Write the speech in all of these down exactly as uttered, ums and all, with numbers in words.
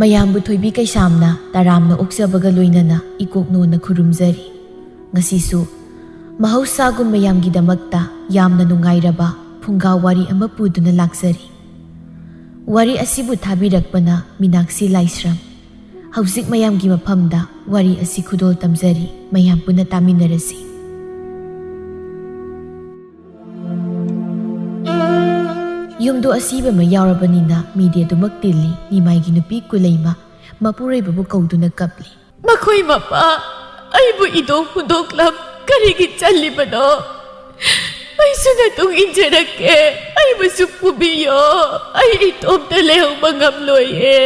ꯃꯌꯥꯝꯕꯨ ꯊꯣꯏꯕꯤ ꯀꯩꯁꯥꯝꯅ ꯇꯔꯥꯝꯅ ꯑꯣꯛꯆꯕꯒ ꯂꯣꯏꯅꯅ ꯏꯀꯣꯛꯅꯣꯅ ꯈꯨꯔꯨꯝꯖꯔꯤ꯫ ꯉꯁꯤꯁꯨ ꯃꯍꯧꯁꯥꯒꯨꯝ ꯃꯌꯥꯝꯒꯤꯗꯃꯛꯇ ꯌꯥꯝꯅ ꯅꯨꯡꯉꯥꯏꯔꯕ ꯐꯨꯡꯒꯥ ꯋꯥꯔꯤ ꯑꯃ ꯄꯨꯗꯨꯅ ꯂꯥꯛꯆꯔꯤ꯫ ꯋꯥꯔꯤ ꯑꯁꯤꯕꯨ ꯊꯥꯕꯤꯔꯛꯄꯅ ꯃꯤꯅꯥꯛꯁꯤ ꯂꯥꯏꯁ꯭ꯔꯝ꯫ ꯍꯧꯖꯤꯛ ꯃꯌꯥꯝꯒꯤ ꯃꯐꯝꯗ ꯋꯥꯔꯤ ꯑꯁꯤ ꯈꯨꯗꯣꯜ ꯇꯝꯖꯔꯤ, ꯃꯌꯥꯝ ꯄꯨꯟꯅ ꯇꯥꯃꯤꯟꯅꯔꯁꯤ꯫ ꯌꯨꯝꯗꯣ ꯑꯁꯤꯕ ꯑꯃ ꯌꯥꯎꯔꯕꯅꯤꯅ ꯃꯤꯗꯤ ꯑꯗꯨꯃꯛ ꯇꯤꯜꯂꯤ꯫ ꯅꯤꯃꯥꯏꯒꯤ ꯅꯨꯄꯤ ꯀꯨꯂꯩꯃ ꯃꯄꯨꯔꯣꯏꯕꯕꯨ ꯀꯧꯗꯨꯅ ꯀꯞꯂꯤ꯫ "ꯃꯈꯣꯏ ꯃꯄꯥ, ꯑꯩꯕꯨ ꯏꯗꯣꯛ ꯍꯨꯟꯗꯣꯛꯂꯝ ꯀꯔꯤꯒꯤ ꯆꯠꯂꯤꯕꯅꯣ? ꯑꯩꯁꯨ ꯅꯇꯨꯡ ꯏꯟꯖꯔꯛꯀꯦ, ꯑꯩꯕꯨꯁꯨ ꯄꯨꯕꯤꯌꯣ꯫ ꯑꯩ ꯏꯇꯣꯝꯇ ꯂꯩꯍꯧꯕ ꯉꯝꯂꯣꯏꯌꯦ꯫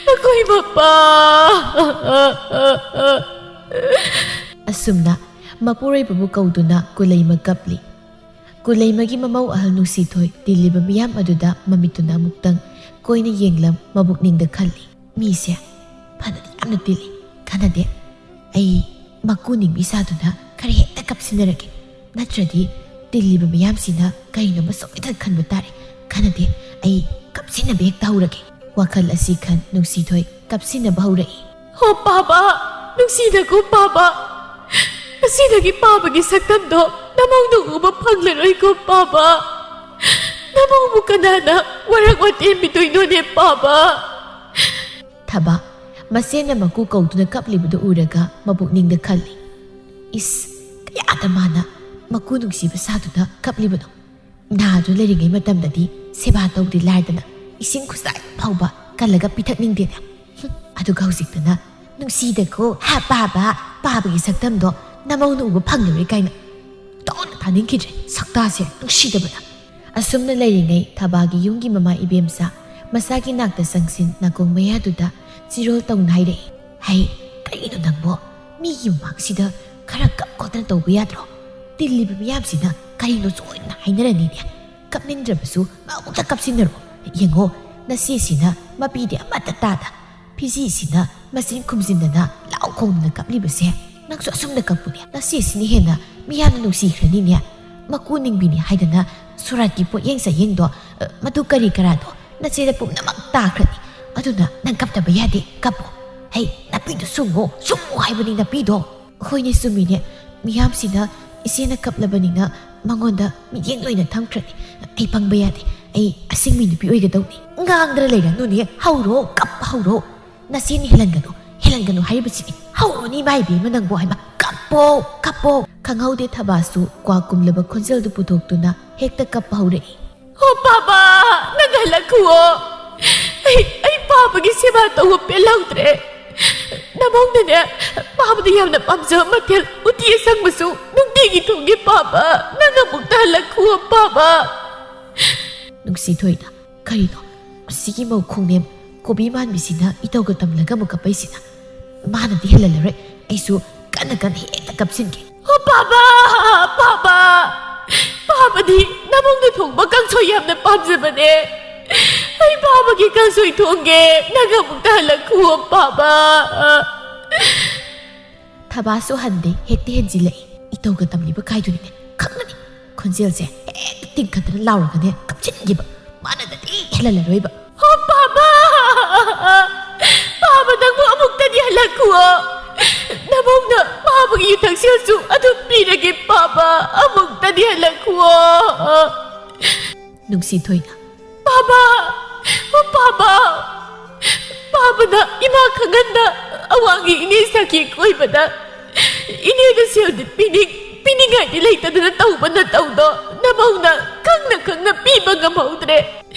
ꯃꯈꯣꯏ ꯃꯄꯥ!" ꯑꯁꯨꯝꯅ ꯃꯄꯨꯔꯣꯏꯕꯕꯨ ꯀꯧꯗꯨꯅ ꯀꯨꯂꯩꯃ ꯀꯞꯂꯤ꯫ ꯀꯨꯂꯩꯃꯒꯤ ꯃꯃꯧ ꯑꯍꯜ ꯅꯨꯡꯁꯤꯊꯣꯏ ꯇꯤꯜꯂꯤꯕ ꯃꯤꯌꯥꯝ ꯑꯗꯨꯗ ꯃꯃꯤꯠꯇꯨꯅ ꯑꯃꯨꯛꯇꯪ ꯀꯣꯏꯅ ꯌꯦꯡꯂꯝ ꯃꯕꯨꯛꯅꯤꯡꯗ ꯈꯜꯂꯤ, "ꯃꯤꯁꯦ ꯐꯅꯗꯤ ꯌꯥꯝꯅ ꯇꯤꯜꯂꯤ꯫ ꯀꯥꯟꯅꯗꯦ, ꯑꯩ ꯃꯀꯨ ꯅꯤꯡꯕꯤ ꯁꯥꯗꯨꯅ ꯈꯔ ꯍꯦꯛꯇ ꯀꯞꯁꯤꯟꯅꯔꯒꯦ꯫ ꯅꯠꯇ꯭ꯔꯗꯤ ꯇꯤꯜꯂꯤꯕ ꯃꯤꯌꯥꯝꯁꯤꯅ ꯀꯔꯤꯅꯣꯃ ꯁꯣꯏꯗꯅ ꯈꯟꯕ ꯇꯥꯔꯦ꯫ ꯀꯥꯟꯅꯗꯦ, ꯑꯩ ꯀꯞꯁꯤꯟꯅꯕ ꯍꯦꯛꯇ ꯍꯧꯔꯒꯦ꯫" ꯋꯥꯈꯜ ꯑꯁꯤ ꯈꯟ ꯅꯨꯡꯁꯤꯊꯣꯏ ꯀꯞꯁꯤꯟꯅꯕ ꯍꯧꯔꯛꯏ꯫ "ꯍꯣ ꯄꯥꯕ, ꯅꯨꯡꯁꯤꯅꯀꯣ ꯄꯥꯕ, ꯉꯁꯤꯗꯒꯤ ꯄꯥꯕꯒꯤ ꯁꯛꯇꯝꯗꯣ ꯅꯃꯧꯅ ꯎꯕ ꯐꯪꯂꯔꯣꯏꯀꯣ ꯄꯥꯕ꯫ ꯅꯃꯧꯕꯨ ꯀꯅꯥꯅ ꯋꯥꯔꯛ ꯋꯥꯇꯦꯝꯕꯤꯗꯣꯏꯅꯣꯅꯦ ꯄꯥꯕ?" ꯊꯕꯥ ꯃꯁꯦꯟꯅ ꯃꯀꯨ ꯀꯧꯗꯨꯅ ꯀꯞꯂꯤꯕꯗꯨ ꯎꯔꯒ ꯃꯄꯨꯛꯅꯤꯡꯗ ꯈꯜꯂꯤ, "ꯏꯁ, ꯀꯌꯥꯗ ꯃꯥꯅ ꯃꯀꯨ ꯅꯨꯡꯁꯤꯕ ꯁꯥꯗꯨꯅ ꯀꯞꯂꯤꯕꯅꯣ? ꯅꯍꯥꯗꯨ ꯂꯩꯔꯤꯉꯩ ꯃꯇꯝꯗꯗꯤ ꯁꯦꯕꯥ ꯇꯧꯗꯦ ꯂꯥꯏꯗꯅ ꯏꯁꯤꯡ ꯈꯨꯆꯥꯏ ꯐꯥꯎꯕ ꯀꯜꯂꯒ ꯄꯤꯊꯛꯅꯤꯡꯗꯦꯅꯦ꯫ ꯍꯨꯝ, ꯑꯗꯨꯒ ꯍꯧꯖꯤꯛꯇꯅ ꯅꯨꯡꯁꯤꯗꯀꯣ, ꯍꯥ, ꯄꯥꯕ, ꯄꯥꯕꯒꯤ ꯁꯛꯇꯝꯗꯣ ꯅꯃꯧꯅ ꯎꯕ ꯐꯪꯂꯔꯣꯏ ꯀꯥꯏꯅ꯫ ꯇꯣꯟꯅ ꯇꯥꯅꯤꯡꯈꯤꯗ꯭ꯔꯦ ꯁꯛꯇꯥꯁꯦ, ꯅꯨꯡꯁꯤꯗꯕꯅ꯫" ꯑꯁꯨꯝꯅ ꯂꯩꯔꯤꯉꯩ ꯊꯕꯥꯒꯤ ꯌꯨꯝꯒꯤ ꯃꯃꯥ ꯏꯕꯦꯝꯆꯥ ꯃꯆꯥꯒꯤ ꯅꯥꯛꯇ ꯆꯪꯁꯤꯟ ꯅꯥꯀꯣꯡ ꯃꯌꯥꯗꯨꯗ ꯆꯤꯔꯣꯜ ꯇꯧꯅ ꯍꯥꯏꯔꯛꯏ, "ꯍꯩ, ꯀꯔꯤꯅꯣ ꯅꯪꯕꯣ? ꯃꯤꯒꯤ ꯃꯃꯥꯡꯁꯤꯗ ꯈꯔ ꯀꯞ ꯈꯣꯠꯇꯅ ꯇꯧꯕ ꯌꯥꯗ꯭ꯔꯣ? ꯇꯤꯜꯂꯤꯕ ꯃꯤꯌꯥꯝꯁꯤꯅ ꯀꯔꯤꯅꯣ ꯁꯣꯏꯗꯅ ꯍꯥꯏꯅꯔꯅꯤꯅꯦ꯫ ꯀꯞꯅꯤꯡꯗ꯭ꯔꯕꯁꯨ ꯃꯉꯣꯟꯗ ꯀꯞꯁꯤꯟꯅꯔꯣ꯫ ꯌꯦꯡꯉꯣ, ꯅꯆꯦꯁꯤꯅ ꯃꯄꯤꯗꯤ ꯑꯃꯠꯇ ꯇꯥꯗ ꯐꯤꯖꯤꯁꯤꯅ ꯃꯆꯤꯟ ꯈꯨꯝꯖꯤꯟꯗꯅ ꯂꯥꯎ ꯈꯣꯡꯗꯅ ꯀꯞꯂꯤꯕꯁꯦ ꯅꯪꯁꯨ ꯑꯁꯨꯝꯅ ꯀꯞꯄꯨꯅꯦ꯫ ꯅꯆꯦꯁꯤꯅ ꯍꯦꯟꯅ ꯃꯤꯌꯥꯝꯅ ꯅꯨꯡꯁꯤꯈ꯭ꯔꯅꯤꯅꯦ꯫ ꯃꯀꯨ ꯅꯤꯡꯕꯤꯅꯤ ꯍꯥꯏꯗꯅ ꯁꯣꯔꯥꯠꯀꯤ ꯄꯣꯠꯌꯦꯡ ꯆꯥꯌꯦꯡꯗꯣ, ꯑ, ꯃꯗꯨ ꯀꯔꯤ ꯀꯔꯥꯗꯣ ꯅꯆꯦꯗ ꯄꯨꯝꯅꯃꯛ ꯇꯥꯈ꯭ꯔꯅꯤ꯫ ꯑꯗꯨꯅ ꯅꯪ ꯀꯞꯇꯕ ꯌꯥꯗꯦ, ꯀꯞꯄꯣ꯫ ꯍꯩ, ꯅꯥꯄꯤꯗꯣ ꯁꯨꯡꯉꯣ, ꯁꯨꯡꯉꯣ ꯍꯥꯏꯕꯅꯤ ꯅꯥꯄꯤꯗꯣ꯫ ꯍꯣꯏꯅꯦ, ꯆꯨꯝꯃꯤꯅꯦ꯫ ꯃꯤꯌꯥꯝꯁꯤꯅ ꯏꯆꯦꯅ ꯀꯞꯂꯕꯅꯤꯅ ꯃꯉꯣꯟꯗ ꯃꯤꯠꯌꯦꯡ ꯂꯣꯏꯅ ꯊꯝꯈ꯭ꯔꯅꯤ꯫ ꯑꯩ ꯄꯪꯕ ꯌꯥꯗꯦ꯫ ꯑꯩ ꯑꯁꯦꯡꯕꯤ ꯅꯨꯄꯤ ꯑꯣꯏꯒꯗꯧꯅꯤ꯫ ꯉꯥꯡꯗꯅ ꯂꯩꯔꯅꯨꯅꯦ꯫ ꯍꯧꯔꯣ, ꯀꯞꯄ ꯍꯧꯔꯣ꯫ ꯅꯆꯦꯅ ꯍꯦꯜꯍꯟꯒꯅꯨ, ꯍꯦꯜꯍꯟꯒꯅꯨ ꯍꯥꯏꯔꯤꯕꯁꯤꯅꯤ꯫ ꯍꯧꯔꯣꯅꯦ, ꯏꯃꯥ ꯏꯕꯦꯝꯃ ꯅꯪꯕꯨ ꯍꯥꯏꯕ꯫ ꯀꯞꯄꯣ, ꯀꯞꯄꯣ꯫ ꯈꯪꯍꯧꯗꯦ ꯊꯕꯥꯁꯨ ꯀ꯭ꯋꯥ ꯀꯨꯝꯂꯕ ꯈꯣꯟꯖꯦꯜꯗꯨ ꯄꯨꯊꯣꯛꯇꯨꯅ ꯍꯦꯛꯇ ꯀꯞꯄ ꯍꯧꯔꯛꯏ꯫ "ꯑꯣ ꯄꯥꯕ, ꯅꯪ ꯍꯜꯂꯛꯈꯨꯑꯣ꯫ ꯑꯩ, ꯑꯩ ꯄꯥꯕꯒꯤ ꯁꯦꯕꯥ ꯇꯧꯕ ꯄꯦꯜꯍꯧꯗ꯭ꯔꯦ꯫ ꯅꯃꯧꯅꯅꯦ, ꯄꯥꯕꯗ ꯌꯥꯝꯅ ꯄꯥꯝꯖꯕ ꯃꯊꯦꯜ ꯎꯇꯤ ꯑꯁꯪꯕꯁꯨ ꯅꯨꯡꯇꯤꯒꯤ ꯊꯣꯡꯉꯦ ꯄꯥꯕ꯫ ꯅꯪ ꯑꯃꯨꯛꯇ ꯍꯜꯂꯛꯈꯨꯑꯣ ꯄꯥꯕ꯫" ꯅꯨꯡꯁꯤꯊꯣꯏꯅ, "ꯀꯔꯤꯅꯣ? ꯑꯁꯤꯒꯤ ꯃꯧ ꯈꯣꯡꯅꯦꯝ ꯀꯣꯕꯤ ꯃꯥꯟꯕꯤꯁꯤꯅ ꯏꯇꯧꯒ ꯇꯝꯂꯒ ꯑꯃꯨꯛ ꯀꯞꯄꯛꯏꯁꯤꯅ? ꯃꯥꯅꯗꯤ ꯍꯦꯜꯍꯜꯂꯔꯣꯏ꯫ ꯑꯩꯁꯨ ꯀꯟꯅ ꯀꯟꯅ ꯍꯦꯛꯇ ꯀꯞꯁꯤꯟꯒꯦ꯫" "ꯑꯣ ꯄꯥꯕ, ꯄꯥꯕ, ꯄꯥꯕꯗꯤ ꯅꯃꯧꯅ ꯊꯣꯡꯕ ꯀꯥꯡꯁꯣꯏ ꯌꯥꯝꯅ ꯄꯥꯝꯖꯕꯅꯦ꯫ ꯑꯩ ꯄꯥꯕꯒꯤ ꯀꯥꯡꯁꯣꯏ ꯊꯣꯡꯒꯦ꯫ ꯅꯪ ꯑꯃꯨꯛꯇ ꯍꯜꯂꯛꯈꯨꯑꯣ ꯄꯥꯕ꯫" ꯊꯕꯥꯁꯨ ꯍꯟꯗꯦ, ꯍꯦꯛꯇ ꯍꯦꯟꯖꯤꯜꯂꯛꯏ꯫ ꯏꯇꯧꯒ ꯇꯝꯂꯤꯕ ꯀꯥꯏꯗꯨꯅꯤꯅꯦ꯫ ꯈꯪꯒꯅꯤ꯫ ꯈꯣꯟꯖꯦꯜꯁꯦ ꯍꯦꯛꯇ ꯇꯤꯡꯈꯠꯇꯅ ꯂꯥꯎꯔꯒꯅꯦ ꯀꯞꯁꯤꯟꯈꯤꯕ꯫ ꯃꯥꯅꯗꯗꯤ ꯍꯦꯜꯍꯜꯂꯔꯣꯏꯕ꯫ "ꯑꯣ ꯄꯥꯕ! ꯄꯥꯕ, ꯅꯪꯕꯨ ꯑꯃꯨꯛꯇꯗꯤ ꯍꯜꯂꯛꯈꯨꯑꯣ꯫ ꯅꯃꯧꯅ ꯄꯥꯕꯒꯤ ꯌꯨꯊꯛꯁꯦꯜꯁꯨ ꯑꯗꯨꯝ ꯄꯤꯔꯒꯦ ꯄꯥꯕ꯫ ꯑꯃꯨꯛꯇꯗꯤ ꯍꯜꯂꯛꯈꯨꯑꯣ꯫" ꯅꯨꯡꯁꯤꯊꯣꯏꯅ, "ꯄꯥꯕ! ꯑꯣ ꯄꯥꯕ! ꯄꯥꯕꯅ ꯏꯃꯥ ꯈꯪꯍꯟꯗ ꯑꯋꯥꯡꯒꯤ ꯏꯅꯦ ꯁꯥꯈꯤ ꯀꯣꯏꯕꯗ ꯏꯅꯦꯗ ꯁꯦꯜꯗꯤ ꯄꯤꯅꯤꯡ, ꯄꯤꯅꯤꯡꯉꯥꯏꯗꯤ ꯂꯩꯇꯗꯅ ꯇꯧꯕ ꯅꯇꯧꯗꯣ ꯅꯃꯧꯅ ꯈꯪꯅ ꯈꯪꯅ ꯄꯤꯕ ꯉꯝꯍꯧꯗ꯭ꯔꯦ꯫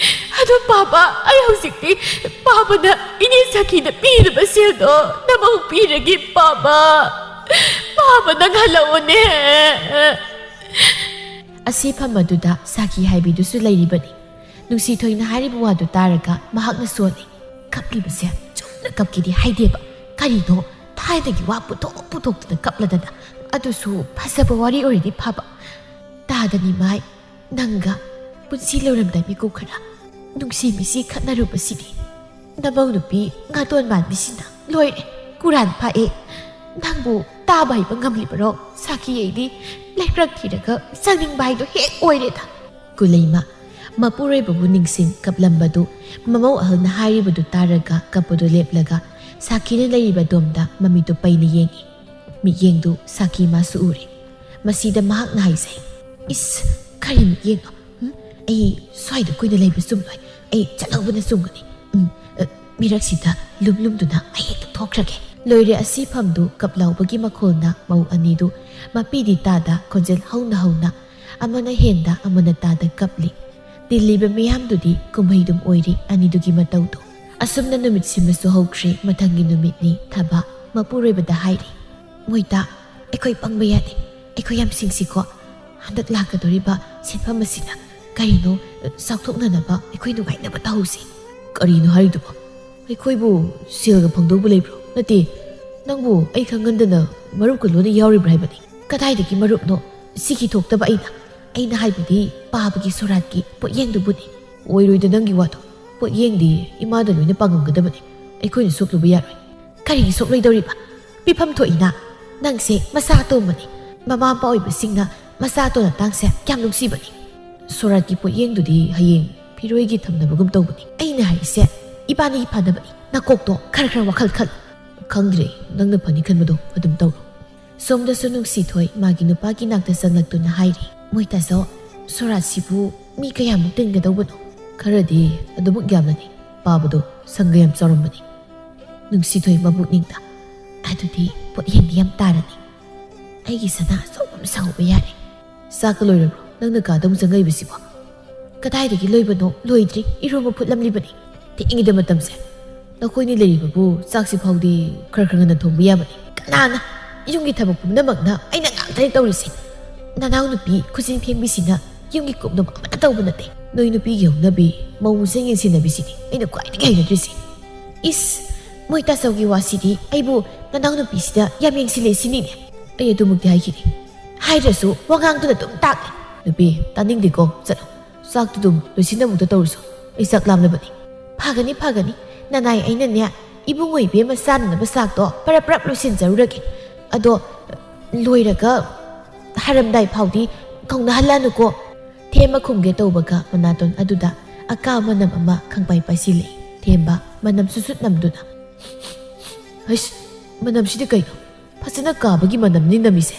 ꯑꯗꯣ ꯄꯥꯕ, ꯑꯩ ꯍꯧꯖꯤꯛꯇꯤ ꯄꯥꯕꯅ ꯏꯅꯦ ꯁꯥꯈꯤꯗ ꯄꯤꯔꯕ ꯁꯦꯜꯗꯣ ꯅꯃꯧ ꯄꯤꯔꯒꯦ ꯄꯥꯕ꯫ ꯄꯥꯕ, ꯅꯪ ꯍꯜꯂꯛꯑꯣꯅꯦ꯫" ꯑꯁꯤꯐꯝ ꯑꯗꯨꯗ ꯁꯥꯈꯤ ꯍꯥꯏꯕꯤꯗꯨꯁꯨ ꯂꯩꯔꯤꯕꯅꯤ꯫ ꯅꯨꯡꯁꯤꯊꯣꯏꯅ ꯍꯥꯏꯔꯤꯕ ꯋꯥꯗꯨ ꯇꯥꯔꯒ ꯃꯍꯥꯛꯅ ꯁꯣꯜꯂꯤ꯫ ꯀꯞꯂꯤꯕꯁꯦ ꯆꯨꯝꯅ ꯀꯞꯀꯦꯗꯤ ꯍꯥꯏꯗꯦꯕ꯫ ꯀꯔꯤꯅꯣ ꯊꯥꯏꯅꯒꯤ ꯋꯥ ꯄꯨꯊꯣꯛ ꯄꯨꯊꯣꯛꯇꯨꯅ ꯀꯞꯂꯗꯅ? ꯑꯗꯨꯁꯨ ꯐꯖꯕ ꯋꯥꯔꯤ ꯑꯣꯏꯔꯗꯤ ꯐꯕ꯫ ꯇꯥꯗꯅꯤ ꯃꯥꯏ, ꯅꯪꯒ ꯄꯨꯟꯁꯤ ꯂꯣꯏꯔꯝꯗꯥꯏ ꯃꯤꯀꯨꯞ ꯈꯔ ꯅꯨꯡꯁꯤ ꯃꯤꯁꯤ ꯈꯠꯅꯔꯨꯕꯁꯤꯗꯤ꯫ ꯅꯃꯧ ꯅꯨꯄꯤ ꯉꯥꯇꯣꯟ ꯃꯥꯟꯕꯤꯁꯤꯅ ꯂꯣꯏꯔꯦ꯫ ꯀꯨꯔꯥꯟ ꯐꯥꯛꯑꯦ꯫ ꯅꯪꯕꯨ ꯇꯥꯕ ꯍꯩꯕ ꯉꯝꯂꯤꯕꯔꯣ? ꯁꯥꯈꯤ ꯑꯩꯗꯤ ꯂꯩꯀ꯭ꯔꯛ ꯊꯤꯔꯒ ꯆꯪꯅꯤꯡꯕ ꯍꯥꯏꯗꯣ ꯍꯦꯛ ꯑꯣꯏꯔꯦꯗ꯫ ꯀꯨꯂꯩꯃ, ꯃꯄꯨꯔꯣꯏꯕꯕꯨ ꯅꯤꯡꯁꯤꯡ ꯀꯞꯂꯝꯕꯗꯨ ꯃꯃꯧ ꯑꯍꯜꯅ ꯍꯥꯏꯔꯤꯕꯗꯨ ꯇꯥꯔꯒ ꯀꯞꯄꯗꯨ ꯂꯦꯞꯂꯒ ꯁꯥꯈꯤꯅ ꯂꯩꯔꯤꯕ ꯑꯗꯣꯝꯗ ꯃꯃꯤꯠꯇꯨ ꯄꯩꯅ ꯌꯦꯡꯏ꯫ ꯃꯤꯠꯌꯦꯡꯗꯨ ꯁꯥꯈꯤ ꯃꯥꯁꯨ ꯎꯔꯦ꯫ ꯃꯁꯤꯗ ꯃꯍꯥꯛꯅ ꯍꯥꯏꯖꯩ, "ꯏꯁ, ꯀꯔꯤ ꯃꯤꯠꯌꯦꯡꯅꯣ? ꯎꯝ? ꯑꯩ ꯁ꯭ꯋꯥꯏꯗ ꯀꯨꯏꯅ ꯂꯩꯕ ꯆꯨꯝꯂꯣꯏ꯫ ꯑꯩ ꯆꯠꯍꯧꯕꯅ ꯆꯨꯝꯒꯅꯤ꯫ ꯎꯝ, ꯑ, ꯃꯤꯔꯛꯁꯤꯗ ꯂꯨꯝ ꯂꯨꯝꯗꯨꯅ ꯑꯩ ꯍꯦꯛꯇ ꯊꯣꯛꯈ꯭ꯔꯒꯦ"꯫ ꯂꯣꯏꯔꯦ ꯑꯁꯤꯐꯝꯗꯨ ꯀꯞ ꯂꯥꯎꯕꯒꯤ ꯃꯈꯣꯜꯅ ꯃꯧ ꯑꯅꯤꯗꯨ ꯃꯄꯤꯗꯤ ꯇꯥꯗ ꯈꯣꯟꯖꯦꯜ ꯍꯧꯅ ꯍꯧꯅ ꯑꯃꯅ ꯍꯦꯟꯗ ꯑꯃꯅ ꯇꯥꯗ ꯀꯞꯂꯤ꯫ ꯇꯤꯜꯂꯤꯕ ꯃꯤꯌꯥꯝꯗꯨꯗꯤ ꯀꯨꯝꯍꯩꯗꯨꯝ ꯑꯣꯏꯔꯤ ꯑꯅꯤꯗꯨꯒꯤ ꯃꯇꯧꯗꯣ꯫ ꯑꯁꯨꯝꯅ ꯅꯨꯃꯤꯠ ꯁꯤꯃꯁꯨ ꯍꯧꯈ꯭ꯔꯦ꯫ ꯃꯊꯪꯒꯤ ꯅꯨꯃꯤꯠꯅꯤ ꯊꯥꯕ ꯃꯄꯨꯔꯣꯏꯕꯗ ꯍꯥꯏꯔꯤ, "ꯃꯣꯏꯇꯥ, ꯑꯩꯈꯣꯏ ꯄꯪꯕ ꯌꯥꯗꯦ꯫ ꯑꯩꯈꯣꯏ ꯌꯥꯝ ꯁꯤꯡꯁꯤꯀꯣ꯫ ꯍꯟꯗꯛ ꯂꯥꯛꯀꯗꯧꯔꯤꯕ ꯁꯦꯟꯐꯝ ꯑꯁꯤꯅ ꯀꯔꯤꯅꯣ, ꯑ, ꯆꯥꯎꯊꯣꯛꯅꯅꯕ ꯑꯩꯈꯣꯏ ꯅꯨꯡꯉꯥꯏꯅꯕ ꯇꯧꯍꯧꯁꯤ"꯫ "ꯀꯔꯤꯅꯣ ꯍꯥꯏꯔꯤꯗꯨꯕꯣ? ꯑꯩꯈꯣꯏꯕꯨ ꯁꯦꯜꯒ ꯐꯪꯗꯧꯕ ꯂꯩꯕ꯭ꯔꯣ? ꯅꯠꯇꯦ, ꯅꯪꯕꯨ ꯑꯩ ꯈꯪꯍꯟꯗꯅ ꯃꯔꯨꯞꯀ ꯂꯣꯏꯅ ꯌꯥꯎꯔꯤꯕ꯭ꯔꯥ ꯍꯥꯏꯕꯅꯤ"꯫ "ꯀꯗꯥꯏꯗꯒꯤ ꯃꯔꯨꯞꯅꯣ? ꯁꯤꯈꯤ ꯊꯣꯛꯇꯕ ꯑꯩꯅ꯫ ꯑꯩꯅ ꯍꯥꯏꯕꯗꯤ ꯄꯥꯕꯒꯤ ꯁꯣꯔꯥꯠꯀꯤ ꯄꯣꯠꯌꯦꯡꯗꯨꯕꯨꯅꯤ"꯫ "ꯑꯣꯏꯔꯣꯏꯗ ꯅꯪꯒꯤ ꯋꯥꯗꯣ꯫ ꯄꯣꯠꯌꯦꯡꯗꯤ ꯏꯃꯥꯗ ꯂꯣꯏꯅ ꯄꯥꯡꯉꯝꯒꯗꯕꯅꯤ꯫ ꯑꯩꯈꯣꯏꯅ ꯁꯣꯛꯂꯨꯕ ꯌꯥꯔꯣꯏ"꯫ "ꯀꯔꯤꯒꯤ ꯁꯣꯛꯂꯣꯏꯗꯧꯔꯤꯕ? ꯄꯤꯐꯝ ꯊꯣꯛꯏꯅ꯫ ꯅꯪꯁꯦ ꯃꯆꯥ ꯑꯇꯣꯝꯕꯅꯤ꯫ ꯃꯃꯥ ꯃꯄꯥ ꯑꯣꯏꯕꯁꯤꯡꯅ ꯃꯆꯥ ꯑꯇꯣꯟ ꯑꯇꯥꯡꯁꯦ ꯌꯥꯝ ꯅꯨꯡꯁꯤꯕꯅꯤ꯫ ꯁꯣꯔꯥꯠꯀꯤ ꯄꯣꯠꯌꯦꯡꯗꯨꯗꯤ ꯍꯌꯦꯡ ꯐꯤꯔꯣꯏꯒꯤ ꯊꯝꯅꯕꯒꯨꯝ ꯇꯧꯕꯅꯤ"꯫ "ꯑꯩꯅ ꯍꯥꯏꯔꯤꯁꯦ ꯏꯕꯥꯅꯤꯒꯤ ꯐꯅꯕꯅꯤ꯫ ꯅꯀꯣꯛꯇꯣ ꯈꯔ ꯈꯔ ꯋꯥꯈꯜ ꯈꯜꯂꯨ"꯫ "ꯈꯪꯗ꯭ꯔꯦ, ꯅꯪꯅ ꯐꯅꯤ ꯈꯟꯕꯗꯣ ꯑꯗꯨꯝ ꯇꯧꯔꯣ"꯫ ꯁꯣꯝꯗꯁꯨ ꯅꯨꯡꯁꯤꯊꯣꯏ ꯃꯥꯒꯤ ꯅꯨꯄꯥꯒꯤ ꯅꯥꯛꯇ ꯆꯪꯂꯛꯇꯨꯅ ꯍꯥꯏꯔꯤ, "ꯃꯣꯏ ꯇꯥꯆꯧ, ꯁꯣꯔꯥꯠꯁꯤꯕꯨ ꯃꯤ ꯀꯌꯥꯃꯨꯛ ꯇꯤꯟꯒꯗꯧꯕꯅꯣ?" "ꯈꯔꯗꯤ ꯑꯗꯨꯃꯛ ꯌꯥꯝꯂꯅꯤ꯫ ꯄꯥꯕꯗꯣ ꯁꯪꯒ ꯌꯥꯝ ꯆꯥꯎꯔꯝꯕꯅꯤ"꯫ ꯅꯨꯡꯁꯤꯊꯣꯏ ꯃꯕꯨꯛꯅꯤꯡꯗ, "ꯑꯗꯨꯗꯤ ꯄꯣꯠꯌꯦꯡꯗꯤ ꯌꯥꯝ ꯇꯥꯔꯅꯤ꯫ ꯑꯩꯒꯤ ꯁꯅꯥ ꯑꯆꯧꯕ ꯑꯃ ꯁꯥꯍꯧꯕ ꯌꯥꯔꯦ"꯫ "ꯆꯥꯛꯀ ꯂꯣꯏꯔꯕ꯭ꯔꯣ? ꯅꯪꯅ ꯀꯥꯗ ꯑꯃꯨꯛ ꯆꯪꯉꯛꯏꯕꯁꯤꯕꯣ?" "ꯀꯗꯥꯏꯗꯒꯤ ꯂꯣꯏꯕꯅꯣ? ꯂꯣꯏꯗ꯭ꯔꯤ꯫ ꯏꯔꯣꯝꯕ ꯐꯨꯠꯂꯝꯂꯤꯕꯅꯤ꯫ ꯊꯦꯡꯉꯤꯗ ꯃꯇꯝꯁꯦ꯫ ꯅꯈꯣꯏꯅꯤ ꯂꯩꯔꯤꯕꯕꯨ ꯆꯥꯛꯁꯤ ꯐꯥꯎꯗꯤ ꯈꯔ ꯈꯔ ꯉꯟꯅ ꯊꯣꯡꯕ ꯌꯥꯕꯅꯤ"꯫ "ꯀꯅꯥꯅ? ꯌꯨꯝꯒꯤ ꯊꯕꯛ ꯄꯨꯝꯅꯃꯛꯅ ꯑꯩꯅ ꯉꯥꯛꯇꯅꯤ ꯇꯧꯔꯤꯁꯦ꯫ ꯅꯅꯥꯎꯅꯨꯄꯤ ꯈꯨꯖꯤꯟ ꯐꯦꯡꯕꯤꯁꯤꯅ ꯌꯨꯝꯒꯤ ꯀꯨꯞꯅꯕ ꯑꯃꯠꯇ ꯇꯧꯕ ꯅꯠꯇꯦ꯫ ꯅꯣꯏ ꯅꯨꯄꯤꯒꯤ ꯍꯧꯅꯕꯤ ꯃꯧ ꯃꯁꯦꯟ ꯌꯦꯡꯁꯤꯟꯅꯕꯤꯁꯤꯅꯤ ꯑꯩꯅ ꯈ꯭ꯋꯥꯏꯗꯒꯤ ꯍꯩꯅꯗ꯭ꯔꯤꯁꯦ"꯫ "ꯏꯁ, ꯃꯣꯏ ꯇꯥꯆꯧꯒꯤ ꯋꯥꯁꯤꯗꯤ ꯑꯩꯕꯨ ꯅꯅꯥꯎꯅꯨꯄꯤꯁꯤꯗ ꯌꯥꯝ ꯌꯦꯡꯁꯤꯜꯂꯦ ꯁꯤꯅꯤꯅꯦ"꯫ "ꯑꯩ ꯑꯗꯨꯃꯛꯇꯤ ꯍꯥꯏꯈꯤꯗꯦ"꯫ "ꯍꯥꯏꯗ꯭ꯔꯁꯨ ꯋꯥꯉꯥꯡꯗꯨꯅ ꯑꯗꯨꯝ ꯇꯥꯛꯂꯦ"꯫ "ꯅꯨꯄꯤ, ꯇꯥꯅꯤꯡꯗꯦꯀꯣ, ꯆꯠꯂꯣ꯫ ꯆꯥꯛꯇꯨ ꯑꯗꯨꯝ ꯂꯣꯏꯁꯤꯟꯅꯕꯗ ꯇꯧꯔꯨꯁꯣ꯫ ꯑꯩ ꯆꯥꯛ ꯂꯥꯝꯂꯕꯅꯤ"꯫ "ꯐꯒꯅꯤ, ꯐꯒꯅꯤ꯫ ꯅꯅꯥꯏ ꯑꯩꯅꯅꯦ, ꯏꯕꯨꯡꯉꯣ ꯏꯕꯦꯝꯃ ꯆꯥꯅꯅꯕ ꯆꯥꯛꯇꯣ ꯄꯔꯞ ꯄꯔꯞ ꯂꯣꯏꯁꯤꯟꯖꯔꯨꯔꯒꯦ꯫ ꯑꯗꯣ ꯂꯣꯏꯔꯒ ꯍꯥꯔꯝꯗꯥꯏ ꯐꯥꯎꯗꯤ ꯀꯧꯅꯍꯜꯂꯅꯨꯀꯣ"꯫ ꯊꯦꯝꯕ ꯈꯨꯝꯒꯦ ꯇꯧꯕꯒ ꯃꯅꯥꯇꯣꯟ ꯑꯗꯨꯗ ꯑꯀꯥ ꯃꯅꯝ ꯑꯃ ꯈꯪꯄꯥꯏ ꯄꯥꯏꯁꯤꯜꯂꯛꯏ꯫ ꯊꯦꯝꯕ ꯃꯅꯝ ꯁꯨꯠ ꯁꯨꯠ ꯅꯝꯗꯨꯅ, "ꯍꯩꯁ, ꯃꯅꯝꯁꯤꯗꯤ ꯀꯩꯅꯣ? ꯐꯖꯅ ꯀꯥꯕꯒꯤ ꯃꯅꯝꯅꯤ ꯅꯝꯃꯤꯁꯦ꯫"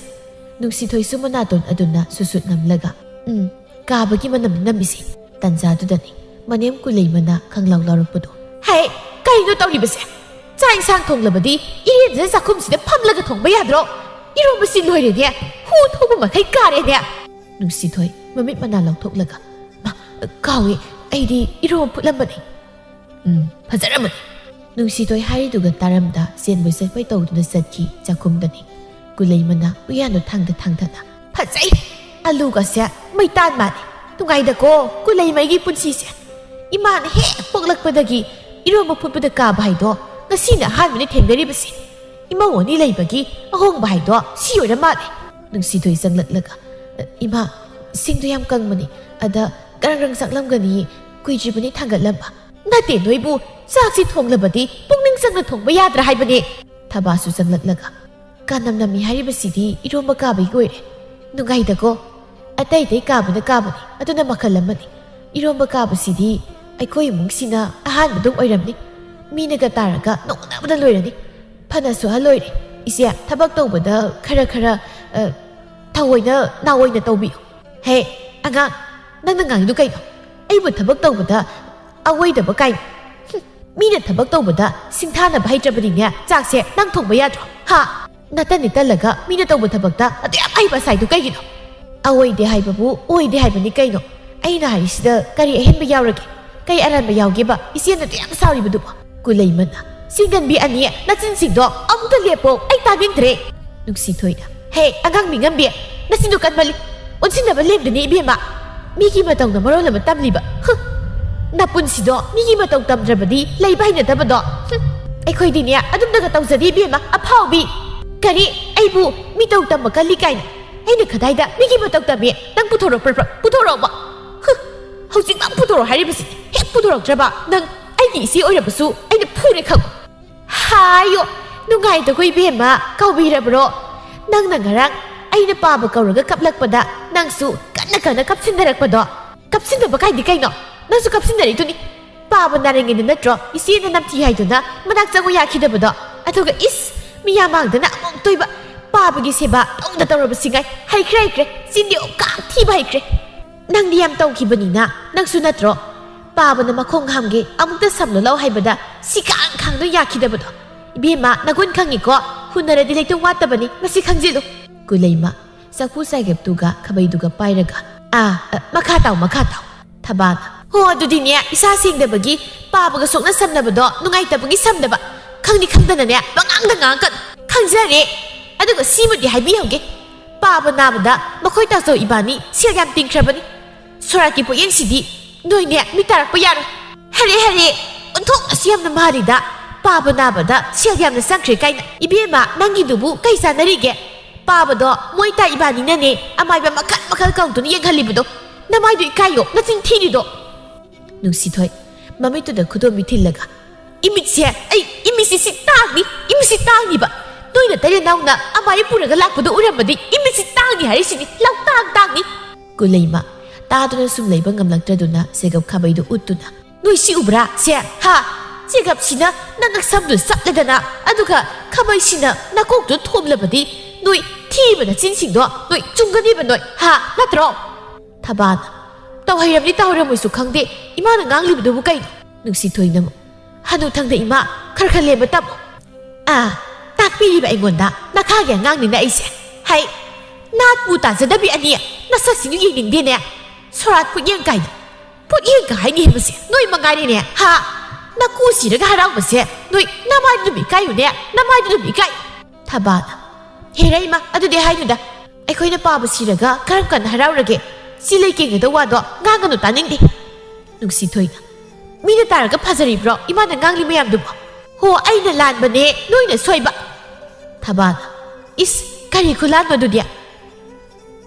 ꯅꯨꯡꯁꯤꯊꯣꯏꯁꯨ ꯃꯅꯥꯇꯣꯟ ꯑꯗꯨꯅ ꯁꯨꯠ ꯁꯨꯠ ꯅꯝꯂꯒ, "ꯎꯝ, ꯀꯥꯕꯒꯤ ꯃꯅꯝꯅꯤ ꯅꯝꯃꯤꯁꯦ꯫" ꯇꯟꯖꯥꯗꯨꯗꯅꯤ ꯃꯅꯦꯝ ꯀꯨꯂꯩꯃꯅ ꯈꯪꯂꯥꯎ ꯂꯥꯎꯔꯛꯄꯗꯣ꯫ "ꯍꯦ, ꯀꯩꯅꯣ ꯇꯧꯔꯤꯕꯁꯦ? ꯆꯥꯛ ꯏꯟꯁꯥꯡ ꯊꯣꯡꯂꯕꯗꯤ ꯏꯔꯦꯟꯖꯅ ꯆꯥꯛꯈꯨꯝꯁꯤꯗ ꯐꯝꯂꯒ ꯊꯣꯡꯕ ꯌꯥꯗ꯭ꯔꯣ? ꯏꯔꯣꯝꯕꯁꯤ ꯂꯣꯏꯔꯦꯅꯦ, ꯍꯨ ꯊꯧꯕ ꯃꯈꯩ ꯀꯥꯔꯦꯅꯦ꯫" ꯅꯨꯡꯁꯤꯊꯣꯏ ꯃꯃꯤꯠ ꯃꯅꯥ ꯂꯥꯎꯊꯣꯛꯂꯒ, "ꯃꯥ, ꯀꯥꯎꯏ, ꯑꯩꯗꯤ ꯏꯔꯣꯝꯕ ꯐꯨꯠꯂꯝꯕꯅꯤ꯫" "ꯎꯝ, ꯐꯖꯔꯝꯃꯅꯤ꯫" ꯅꯨꯡꯁꯤꯊꯣꯏ ꯍꯥꯏꯔꯤꯗꯨꯒ ꯇꯥꯔꯝꯗ ꯆꯦꯟꯕꯣꯏ ꯆꯠꯄꯣꯏ ꯇꯧꯗꯨꯅ ꯆꯠꯈꯤ ꯆꯥꯛꯈꯨꯝꯗꯅꯤ꯫ ꯀꯨꯂꯩꯃꯅ ꯎꯌꯥꯟꯗꯣ ꯊꯥꯡꯗ ꯊꯥꯡꯗꯅ, "ꯐꯖꯩ! ꯑꯂꯨꯒꯁꯦ ꯃꯩꯇꯥꯟ ꯃꯥꯜꯂꯦ꯫ ꯅꯨꯡꯉꯥꯏꯗꯀꯣ ꯀꯨꯂꯩꯃꯩꯒꯤ ꯄꯨꯟꯁꯤꯁꯦ꯫ ꯏꯃꯥꯅ ꯍꯦꯛ ꯄꯣꯛꯂꯛꯄꯗꯒꯤ ꯏꯔꯣꯝꯕ ꯐꯨꯠꯄꯗ ꯀꯥꯕ ꯍꯥꯏꯗꯣ ꯉꯁꯤꯅ ꯑꯍꯥꯟꯕꯅꯤ ꯊꯦꯡꯅꯔꯤꯕꯁꯦ꯫ ꯏꯃꯧ ꯑꯅꯤ ꯂꯩꯕꯒꯤ ꯑꯍꯣꯡꯕ ꯍꯥꯏꯗꯣ ꯁꯤ ꯑꯣꯏꯔ ꯃꯥꯜꯂꯦ꯫" ꯅꯨꯡꯁꯤꯊꯣꯏ ꯆꯪꯂꯛꯂꯒ, "ꯏꯃꯥ, ꯁꯤꯡꯗꯣ ꯌꯥꯝ ꯀꯪꯕꯅꯤ, ꯑꯗ ꯒ꯭ꯔꯪ ꯒ꯭ꯔꯪ ꯆꯥꯛꯂꯝꯒꯅꯤ, ꯀꯨꯏꯗ꯭ꯔꯤꯕꯅꯤ ꯊꯥꯡꯒꯠꯂꯝꯕ꯫" "ꯅꯠꯇꯦ, ꯅꯣꯏꯕꯨ ꯆꯥꯛꯁꯤ ꯊꯣꯡꯂꯕꯗꯤ ꯄꯨꯛꯅꯤꯡ ꯆꯪꯅ ꯊꯣꯡꯕ ꯌꯥꯗ꯭ꯔꯥ ꯍꯥꯏꯕꯅꯦ?" ꯊꯕꯥꯁꯨ ꯆꯪꯂꯛꯂꯒ, "ꯀꯥꯅꯝ ꯅꯝꯃꯤ ꯍꯥꯏꯔꯤꯕꯁꯤꯗꯤ ꯏꯔꯣꯝꯕ ꯀꯥꯕꯒꯤ ꯑꯣꯏꯔꯦ꯫ ꯅꯨꯡꯉꯥꯏꯗꯀꯣ꯫ ꯑꯇꯩ ꯑꯇꯩ ꯀꯥꯕꯅ ꯀꯥꯕꯅꯤ, ꯑꯗꯨꯅ ꯃꯈꯜ ꯑꯃꯅꯤ꯫ ꯏꯔꯣꯝꯕ ꯀꯥꯕꯁꯤꯗꯤ ꯑꯩꯈꯣꯏ ꯏꯃꯨꯡꯁꯤꯅ ꯑꯍꯥꯟꯕꯗꯨꯝ ꯑꯣꯏꯔꯝꯅꯤ꯫ ꯃꯤꯅꯒ ꯇꯥꯔꯒ ꯅꯣꯛꯅꯕꯗ ꯂꯣꯏꯔꯅꯤ꯫ ꯐꯅꯁꯨ ꯍꯜꯂꯣꯏꯔꯦ꯫ ꯏꯆꯦ, ꯊꯕꯛ ꯇꯧꯕꯗ ꯈꯔ ꯈꯔ, ꯑ, ꯊꯑꯣꯏꯅ ꯅꯥꯑꯣꯏꯅ ꯇꯧꯕꯤꯌꯨ꯫" "ꯍꯦ, ꯑꯉꯥꯡ, ꯅꯪꯅ ꯉꯥꯡꯉꯤꯗꯨ ꯀꯩꯅꯣ? ꯑꯩꯕꯨ ꯊꯕꯛ ꯇꯧꯕꯗ ꯑꯋꯣꯏꯗꯕ ꯀꯥꯏꯅ꯫ ꯍꯨꯝ, ꯃꯤꯅ ꯊꯕꯛ ꯇꯧꯕꯗ ꯁꯤꯡꯊꯥꯅꯕ ꯍꯩꯇ꯭ꯔꯕꯗꯤꯅꯦ, ꯆꯥꯛꯁꯦ ꯅꯪ ꯊꯣꯡꯕ ꯌꯥꯗ꯭ꯔꯣ? ꯍꯥ? ꯅꯇꯟꯗꯤ ꯇꯜꯂꯒ ꯃꯤꯅ ꯇꯧꯕ ꯊꯕꯛꯇ ꯑꯗꯨ ꯌꯥꯝ ꯍꯩꯕ ꯁꯥꯏꯗꯨ ꯀꯩꯒꯤꯅꯣ?" "ꯑꯣꯏꯗꯦ ꯍꯥꯏꯕꯕꯨ ꯑꯣꯏꯗꯦ ꯍꯥꯏꯕꯅꯤ ꯀꯩꯅꯣ꯫ ꯑꯩꯅ ꯍꯥꯏꯔꯤꯁꯤꯗ ꯀꯔꯤ ꯑꯍꯦꯟꯕ ꯌꯥꯎꯔꯒꯦ? ꯀꯩ ꯑꯔꯥꯟꯕ ꯌꯥꯎꯒꯦꯕ ꯏꯆꯦꯅ ꯑꯗꯨ ꯌꯥꯝ ꯁꯥꯎꯔꯤꯕꯗꯨꯕꯣ?" ꯀꯨꯂꯩꯃꯅ, "ꯆꯤꯡꯒꯟꯕꯤ ꯑꯅꯤ, ꯅꯆꯤꯟꯁꯤꯡꯗꯣ ꯑꯃꯨꯛꯇ ꯂꯦꯞꯄꯣ, ꯑꯩ ꯇꯥꯅꯤꯡꯗ꯭ꯔꯦ꯫" ꯅꯨꯡꯁꯤꯊꯣꯏꯅ, "ꯍꯦ, ꯑꯉꯥꯡ ꯃꯤꯉꯝꯕꯤ, ꯅꯆꯤꯟꯗꯣ ꯀꯟꯃꯜꯂꯤ꯫ ꯑꯣꯟꯁꯤꯟꯅꯕ ꯂꯦꯝꯗꯅꯤ ꯏꯕꯦꯝꯃ꯫ ꯃꯤꯒꯤ ꯃꯇꯧꯅ ꯃꯔꯣꯜ ꯑꯃ ꯇꯝꯂꯤꯕ꯫ ꯍꯨ! ꯅꯄꯨꯟꯁꯤꯗꯣ ꯃꯤꯒꯤ ꯃꯇꯧ ꯇꯝꯗ꯭ꯔꯕꯗꯤ ꯂꯩꯕ ꯍꯩꯅꯗꯕꯗꯣ꯫ ꯍꯨꯝ! ꯑꯩꯈꯣꯏꯗꯤꯅꯦ ꯑꯗꯨꯝꯅꯒ ꯇꯧꯖꯗꯦ ꯏꯕꯦꯝꯃ, ꯑꯐꯥꯎꯕꯤ꯫ ꯀꯔꯤ? ꯑꯩꯕꯨ ꯃꯤꯇꯧ ꯇꯝꯕ ꯀꯜꯂꯤ ꯀꯥꯏꯅ? ꯑꯩꯅ ꯀꯗꯥꯏꯗ ꯃꯤꯒꯤ ꯃꯇꯧ ꯇꯝꯃꯤ? ꯅꯪ ꯄꯨꯊꯣꯔꯛꯄ꯭ꯔꯥ? ꯄꯨꯊꯣꯔꯛꯑꯣꯕ꯫ ꯍꯨ! ꯍꯧꯖꯤꯛꯃꯛ ꯄꯨꯊꯣꯔꯛꯑꯣ ꯍꯥꯏꯔꯤꯕꯁꯤ꯫ ꯍꯦꯛ ꯄꯨꯊꯣꯔꯛꯇ꯭ꯔꯕ ꯅꯪ ꯑꯩꯒꯤ ꯏꯆꯦ ꯑꯣꯏꯔꯕꯁꯨ ꯑꯩꯅ ꯐꯨꯔꯦ ꯈꯪꯉꯨ꯫" "ꯍꯥꯏꯌꯣ, ꯅꯨꯡꯉꯥꯏꯇꯈꯣ ꯏꯕꯦꯝꯃ, ꯀꯥꯎꯕꯤꯔꯕ꯭ꯔꯣ? ꯅꯪꯅ ꯉꯔꯥꯡ ꯑꯩꯅ ꯄꯥꯕ ꯀꯧꯔꯒ ꯀꯞꯂꯛꯄꯗ ꯅꯪꯁꯨ ꯀꯟ ꯅ ꯀꯅ ꯀꯞꯁꯤꯟꯅꯔꯛꯄꯗꯣ? ꯀꯞꯁꯤꯟꯅꯕ ꯀꯥꯏꯗꯤ ꯀꯩꯅꯣ? ꯅꯪꯁꯨ ꯀꯞꯁꯤꯟꯅꯔꯤꯗꯨꯅꯤ꯫ ꯄꯥꯕ ꯅꯥꯔꯤꯉꯩꯗ ꯅꯠꯇ꯭ꯔꯣ ꯏꯆꯦꯅ ꯅꯝꯊꯤ ꯍꯥꯏꯗꯨꯅ ꯃꯅꯥꯛ ꯆꯪꯉꯨ ꯌꯥꯈꯤꯗꯕꯗꯣ? ꯑꯗꯨꯒ ꯏꯁ, ꯃꯤꯌꯥꯝ ꯃꯥꯡꯗꯅ ꯑꯃꯨꯛꯇꯣꯏꯕ ꯄꯥꯕꯒꯤ ꯁꯦꯕꯥ ꯇꯧꯗ ꯇꯧꯔꯕꯁꯤꯉꯥꯏ ꯍꯩꯈ꯭ꯔꯦ, ꯍꯩꯈ꯭ꯔꯦ꯫ ꯆꯤꯟꯗꯤ ꯑꯣꯀꯥꯛ ꯊꯤꯕ ꯍꯩꯈ꯭ꯔꯦ꯫ ꯅꯪꯗꯤ ꯌꯥꯝ ꯇꯧꯈꯤꯕꯅꯤꯅ ꯅꯪꯁꯨ ꯅꯠꯇ꯭ꯔꯣ? ꯄꯥꯕꯅ ꯃꯈꯣꯡ ꯍꯥꯝꯒꯦ ꯑꯃꯨꯛꯇ ꯁꯝꯂꯨ ꯂꯥꯎ ꯍꯥꯏꯕꯗ ꯁꯤꯈꯥꯡ ꯈꯥꯡꯗꯨ ꯌꯥꯈꯤꯗꯕꯗꯣ꯫ ꯏꯕꯦꯝꯃ, ꯅꯒꯨꯟ ꯈꯪꯉꯤꯀꯣ? ꯍꯨꯟꯅꯔꯗꯤ ꯂꯩꯇꯨꯝ ꯋꯥꯠꯇꯕꯅꯤ, ꯃꯁꯤ ꯈꯪꯖꯤꯜꯂꯨ꯫ ꯀꯨꯂꯩꯃ, ꯆꯐꯨ ꯆꯥꯏꯒꯞꯇꯨꯒ ꯈꯥꯕꯩꯗꯨꯒ ꯄꯥꯏꯔꯒ, "ꯑꯥ, ꯑ, ꯃꯈꯥ ꯇꯥꯎ, ꯃꯈꯥ ꯇꯥꯎ꯫" ꯊꯕꯥꯅ, "ꯍꯣ, ꯑꯗꯨꯗꯤꯅꯦ, ꯏꯁꯥ ꯁꯦꯡꯗꯕꯒꯤ ꯄꯥꯕꯒ ꯁꯣꯛꯅ ꯁꯝꯅꯕꯗꯣ ꯅꯨꯡꯉꯥꯏꯇꯕꯒꯤ ꯁꯝꯗꯕ꯫ ꯈꯪꯗꯤ ꯈꯪꯗꯅꯅꯦ, ꯄꯉꯥꯡꯗ ꯉꯥꯡꯉꯛꯀꯅꯨ꯫ ꯈꯪꯖꯔꯦ꯫ ꯑꯗꯨꯒ ꯁꯤꯃꯗꯤ ꯍꯥꯏꯕꯤꯍꯧꯒꯦ꯫ ꯄꯥꯕ ꯅꯥꯕꯗ ꯃꯈꯣꯏ ꯇꯥꯆꯧ ꯏꯕꯥꯅꯤ ꯁꯦꯜ ꯌꯥꯝ ꯇꯤꯡꯈ꯭ꯔꯕꯅꯤ꯫ ꯁꯣꯔꯥꯠꯀꯤ ꯄꯣꯠꯌꯦꯡꯁꯤꯗꯤ ꯅꯣꯏꯅꯦ ꯃꯤ ꯇꯥꯔꯛꯄ ꯌꯥꯔꯣꯏ꯫ ꯍꯔꯦ, ꯍꯔꯦ, ꯑꯣꯟꯊꯣꯛꯅꯁꯨ ꯌꯥꯝꯅ ꯃꯥꯜꯂꯤꯗ꯫ ꯄꯥꯕ ꯅꯥꯕꯗ ꯁꯦꯜ ꯌꯥꯝꯅ ꯆꯪꯈ꯭ꯔꯦ ꯀꯥꯏꯅ꯫ ꯏꯕꯦꯝꯃ, ꯅꯪꯒꯤꯗꯨꯕꯨ ꯀꯩ ꯆꯥꯟꯅꯔꯤꯒꯦ? ꯄꯥꯕꯗꯣ ꯃꯣꯏ ꯇꯥ ꯏꯕꯥꯅꯤꯅꯅꯦ ꯑꯃꯥꯏꯕ ꯃꯈꯜ ꯃꯈꯜ ꯀꯧꯗꯨꯅ ꯌꯦꯡꯍꯜꯂꯤꯕꯗꯣ꯫ ꯅꯃꯥꯏꯗꯣ ꯏꯀꯥꯏꯌꯣ, ꯅꯆꯤꯟ ꯊꯤꯔꯤꯗꯣ꯫" ꯅꯨꯡꯁꯤꯊꯣꯏ, ꯃꯃꯤꯠꯇꯨꯗ ꯈꯨꯗꯣꯝꯕꯤ ꯊꯤꯜꯂꯒ, "ꯏꯃꯤꯠꯁꯦ, ꯑꯩ ꯏꯃꯤꯠꯁꯦ ꯁꯤ ꯇꯥꯡꯅꯤ, ꯏꯃꯤꯠꯁꯤ ꯇꯥꯡꯅꯤꯕ꯫ ꯅꯣꯏꯅ ꯇꯔꯦꯠ ꯅꯥꯎꯅ ꯑꯃꯥꯏ ꯄꯨꯔꯒ ꯂꯥꯛꯄꯗꯣ ꯎꯔꯝꯃꯗꯤ ꯏꯃꯤꯠꯁꯤ ꯇꯥꯡꯅꯤ ꯍꯥꯏꯔꯤꯁꯤꯅꯤ, ꯂꯧ ꯇꯥꯡ ꯇꯥꯡꯅꯤ꯫" ꯀꯨꯂꯩꯃ, ꯇꯥꯗꯨꯅ ꯁꯨꯝ ꯂꯩꯕ ꯉꯝꯂꯛꯇ꯭ꯔꯗꯨꯅ ꯆꯦꯒꯞ ꯈꯥꯕꯩꯗꯨ ꯎꯠꯇꯨꯅ, "ꯅꯣꯏ ꯁꯤ ꯎꯕ꯭ꯔꯥ? ꯁꯦ, ꯍꯥ? ꯆꯦꯒꯞꯁꯤꯅ ꯅꯪ ꯉꯛꯁꯝꯗꯨ ꯆꯞꯂꯦꯗꯅ, ꯑꯗꯨꯒ ꯈꯥꯕꯩꯁꯤꯅ ꯅꯀꯣꯛꯇꯨ ꯊꯣꯝꯂꯕꯗꯤ ꯅꯣꯏ ꯊꯤꯕ ꯅꯆꯤꯟꯁꯤꯡꯗꯣ ꯅꯣꯏ ꯆꯨꯝꯒꯅꯤꯕ ꯅꯣꯏ, ꯍꯥ? ꯅꯠꯇ꯭ꯔꯣ?" ꯊꯕꯥꯅ, "ꯇꯧꯍꯩꯔꯝꯅꯤ ꯇꯧꯍꯩꯔꯝꯃꯣꯏꯁꯨ ꯈꯪꯗꯦ, ꯏꯃꯥꯅ ꯉꯥꯡꯂꯤꯕꯗꯨꯕꯨ ꯀꯩꯅꯣ?" ꯅꯨꯡꯁꯤꯊꯣꯏꯅꯃꯨꯛ, "ꯍꯅꯨꯊꯪꯗ ꯏꯃꯥ, ꯈꯔ ꯈꯔ ꯂꯦꯝꯕ ꯇꯝꯃꯨ꯫" "ꯑꯥ, ꯇꯥꯛꯄꯤꯔꯤꯕ ꯑꯩꯉꯣꯟꯗ ꯅꯈꯥꯒꯤ ꯑꯉꯥꯡꯅꯤꯅ ꯑꯩꯁꯦ꯫ ꯍꯩ, ꯅꯥꯠꯄꯨ ꯇꯥꯖꯗꯕꯤ ꯑꯅꯤ, ꯅꯁꯛꯁꯤꯡꯗꯨ ꯌꯦꯡꯅꯤꯡꯗꯦꯅꯦ꯫ ꯁꯣꯔꯥꯠ ꯄꯣꯠꯌꯦꯡ ꯀꯥꯏꯅ, ꯄꯣꯠꯌꯦꯡꯒ ꯍꯥꯏꯅꯤ ꯍꯥꯏꯕꯁꯦ ꯅꯣꯏ ꯃꯉꯥꯏꯔꯦꯅꯦ, ꯍꯥ? ꯅꯀꯨ ꯁꯤꯔꯒ ꯍꯔꯥꯎꯕꯁꯦ ꯅꯣꯏ ꯅꯃꯥꯏꯗꯨ ꯑꯗꯨꯝ ꯏꯀꯥꯏꯌꯨꯅꯦ, ꯅꯃꯥꯏꯗꯨ ꯑꯗꯨꯝ ꯏꯀꯥꯏ꯫" ꯊꯕꯥꯅ, "ꯍꯦꯔꯥ ꯏꯃꯥ, ꯑꯗꯨꯗꯤ ꯍꯥꯏꯅꯨꯗ꯫ ꯑꯩꯈꯣꯏꯅ ꯄꯥꯕ ꯁꯤꯔꯒ ꯀꯔꯝ ꯀꯥꯟꯗ ꯍꯔꯥꯎꯔꯒꯦ? ꯁꯤ ꯂꯩ ꯀꯦꯡꯒꯗꯧ ꯋꯥꯗꯣ ꯉꯥꯡꯒꯅꯨ, ꯇꯥꯅꯤꯡꯗꯦ꯫" ꯅꯨꯡꯁꯤꯊꯣꯏꯅ, "ꯃꯤꯅ ꯇꯥꯔꯒ ꯐꯖꯔꯤꯕ꯭ꯔꯣ ꯏꯃꯥꯅ ꯉꯥꯡꯂꯤ ꯃꯌꯥꯝꯗꯨꯕꯣ? ꯍꯣ, ꯑꯩꯅ ꯂꯥꯟꯕꯅꯦ, ꯅꯣꯏꯅ ꯁꯣꯏꯕ꯫" ꯊꯕꯥꯅ, "ꯏꯁ, ꯀꯔꯤ ꯈꯨꯂꯥꯟꯅꯣ ꯑꯗꯨꯗꯤ?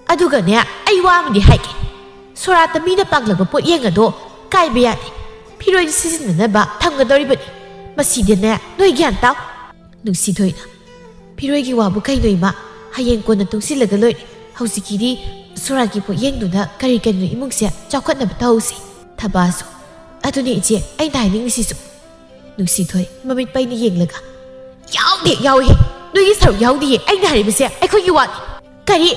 ꯑꯗꯨꯒꯅꯦ, ꯑꯩ ꯋꯥ ꯑꯃꯗꯤ ꯍꯥꯏꯒꯦ꯫ ꯁꯣꯔꯥꯠꯇ ꯃꯤꯅ ꯄꯥꯡꯂꯛꯄ ꯄꯣꯠꯌꯦꯡ ꯑꯗꯣ ꯀꯥꯏꯕ ꯌꯥꯗꯦ꯫ ꯐꯤꯔꯣꯏ ꯁꯤꯖꯤꯟꯅꯅꯕ ꯊꯝꯒꯗꯧꯔꯤꯕꯅꯤ꯫ ꯃꯁꯤꯗꯅꯦ, ꯅꯣꯏ ꯒ꯭ꯌꯥꯟ ꯇꯥꯎ꯫" ꯅꯨꯡꯁꯤꯊꯣꯏꯅ, "ꯐꯤꯔꯣꯏꯒꯤ ꯋꯥꯕꯨ ꯀꯩꯅꯣ ꯏꯃꯥ? ꯍꯌꯦꯡ ꯀꯣꯟꯅ ꯇꯨꯡꯁꯤꯜꯂꯒ ꯂꯣꯏꯔꯦ꯫ ꯍꯧꯖꯤꯛꯀꯤꯗꯤ ꯁꯣꯔꯥꯠꯀꯤ ꯄꯣꯠꯌꯦꯡꯗꯨꯅ ꯀꯔꯤ ꯀꯔꯤꯅꯣ ꯏꯃꯨꯡꯁꯦ ꯆꯥꯎꯈꯠꯅꯕ ꯇꯧꯁꯤ꯫ ꯊꯕꯥꯁꯨ, "ꯑꯗꯨꯅꯦ ꯏꯆꯦ, ꯑꯩꯅ ꯍꯥꯏꯅꯤꯡꯉꯤꯁꯤꯁꯨ"꯫ ꯅꯨꯡꯁꯤꯊꯣꯏ, ꯃꯃꯤꯠ ꯄꯩꯅ ꯌꯦꯡꯂꯒ, "ꯌꯥꯎꯗꯦ, ꯌꯥꯎꯏ꯫ ꯅꯣꯏꯒꯤ ꯁꯔꯨꯛ ꯌꯥꯎꯗꯤꯌꯦ꯫ ꯑꯩꯅ ꯍꯥꯏꯔꯤꯕꯁꯦ ꯑꯩꯈꯣꯏꯒꯤ ꯋꯥꯅꯤ"꯫ "ꯀꯔꯤ?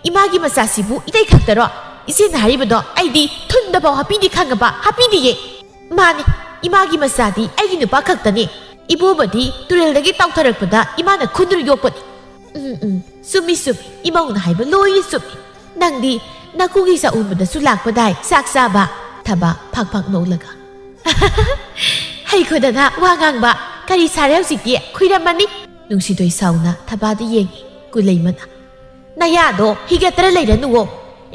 ꯏꯃꯥꯒꯤ ꯃꯆꯥꯁꯤꯕꯨ ꯏꯇꯩ ꯈꯛꯇꯔꯣ? ꯏꯆꯦꯅ ꯍꯥꯏꯔꯤꯕꯗꯣ ꯑꯩꯗꯤ ꯊꯨꯟꯗꯐꯥꯎ ꯍꯥꯞꯄꯤꯗꯦ ꯈꯪꯉꯕ? ꯍꯥꯞꯄꯤꯗꯤꯌꯦ"꯫ "ꯃꯥꯅꯤ, ꯏꯃꯥꯒꯤ ꯃꯆꯥꯗꯤ ꯑꯩꯒꯤ ꯅꯨꯄꯥ ꯈꯛꯇꯅꯤ꯫ ꯏꯕꯣꯕꯗꯤ ꯇꯨꯔꯦꯜꯗꯒꯤ ꯇꯥꯎꯊꯔꯛꯄꯗ ꯏꯃꯥꯅ ꯈꯨꯟꯗꯨꯅ ꯌꯣꯛꯄꯅꯤ"꯫ "ꯎꯝ, ꯎꯝ, ꯆꯨꯝꯃꯤ, ꯆꯨꯝꯃꯤ꯫ ꯏꯃꯧꯅ ꯍꯥꯏꯕ ꯂꯣꯏꯅ ꯆꯨꯝꯃꯤ꯫ ꯅꯪꯗꯤ ꯅꯀꯨꯒꯤ ꯆꯥꯛꯎꯝꯕꯗꯁꯨ ꯂꯥꯛꯄꯗꯥꯏ ꯆꯥꯛ ꯆꯥꯕ"꯫ ꯊꯕꯥ ꯐꯥꯛ ꯐꯥꯛ ꯅꯣꯛꯂꯒ, "ꯍꯩꯈꯣꯗꯅ ꯋꯥ ꯉꯥꯡꯕ꯫ ꯀꯔꯤ ꯁꯥꯔꯦ ꯍꯧꯖꯤꯛꯇꯤ? ꯈꯨꯏꯔꯝꯃꯅꯤ"꯫ ꯅꯨꯡꯁꯤꯊꯣꯏ ꯁꯥꯎꯅ ꯊꯕꯥꯗ ꯌꯦꯡꯉꯤ꯫ ꯀꯨꯂꯩꯃꯅ, "ꯅꯌꯥꯗꯣ ꯍꯤꯒꯠꯇ꯭ꯔ ꯂꯩꯔꯅꯨꯋꯣ꯫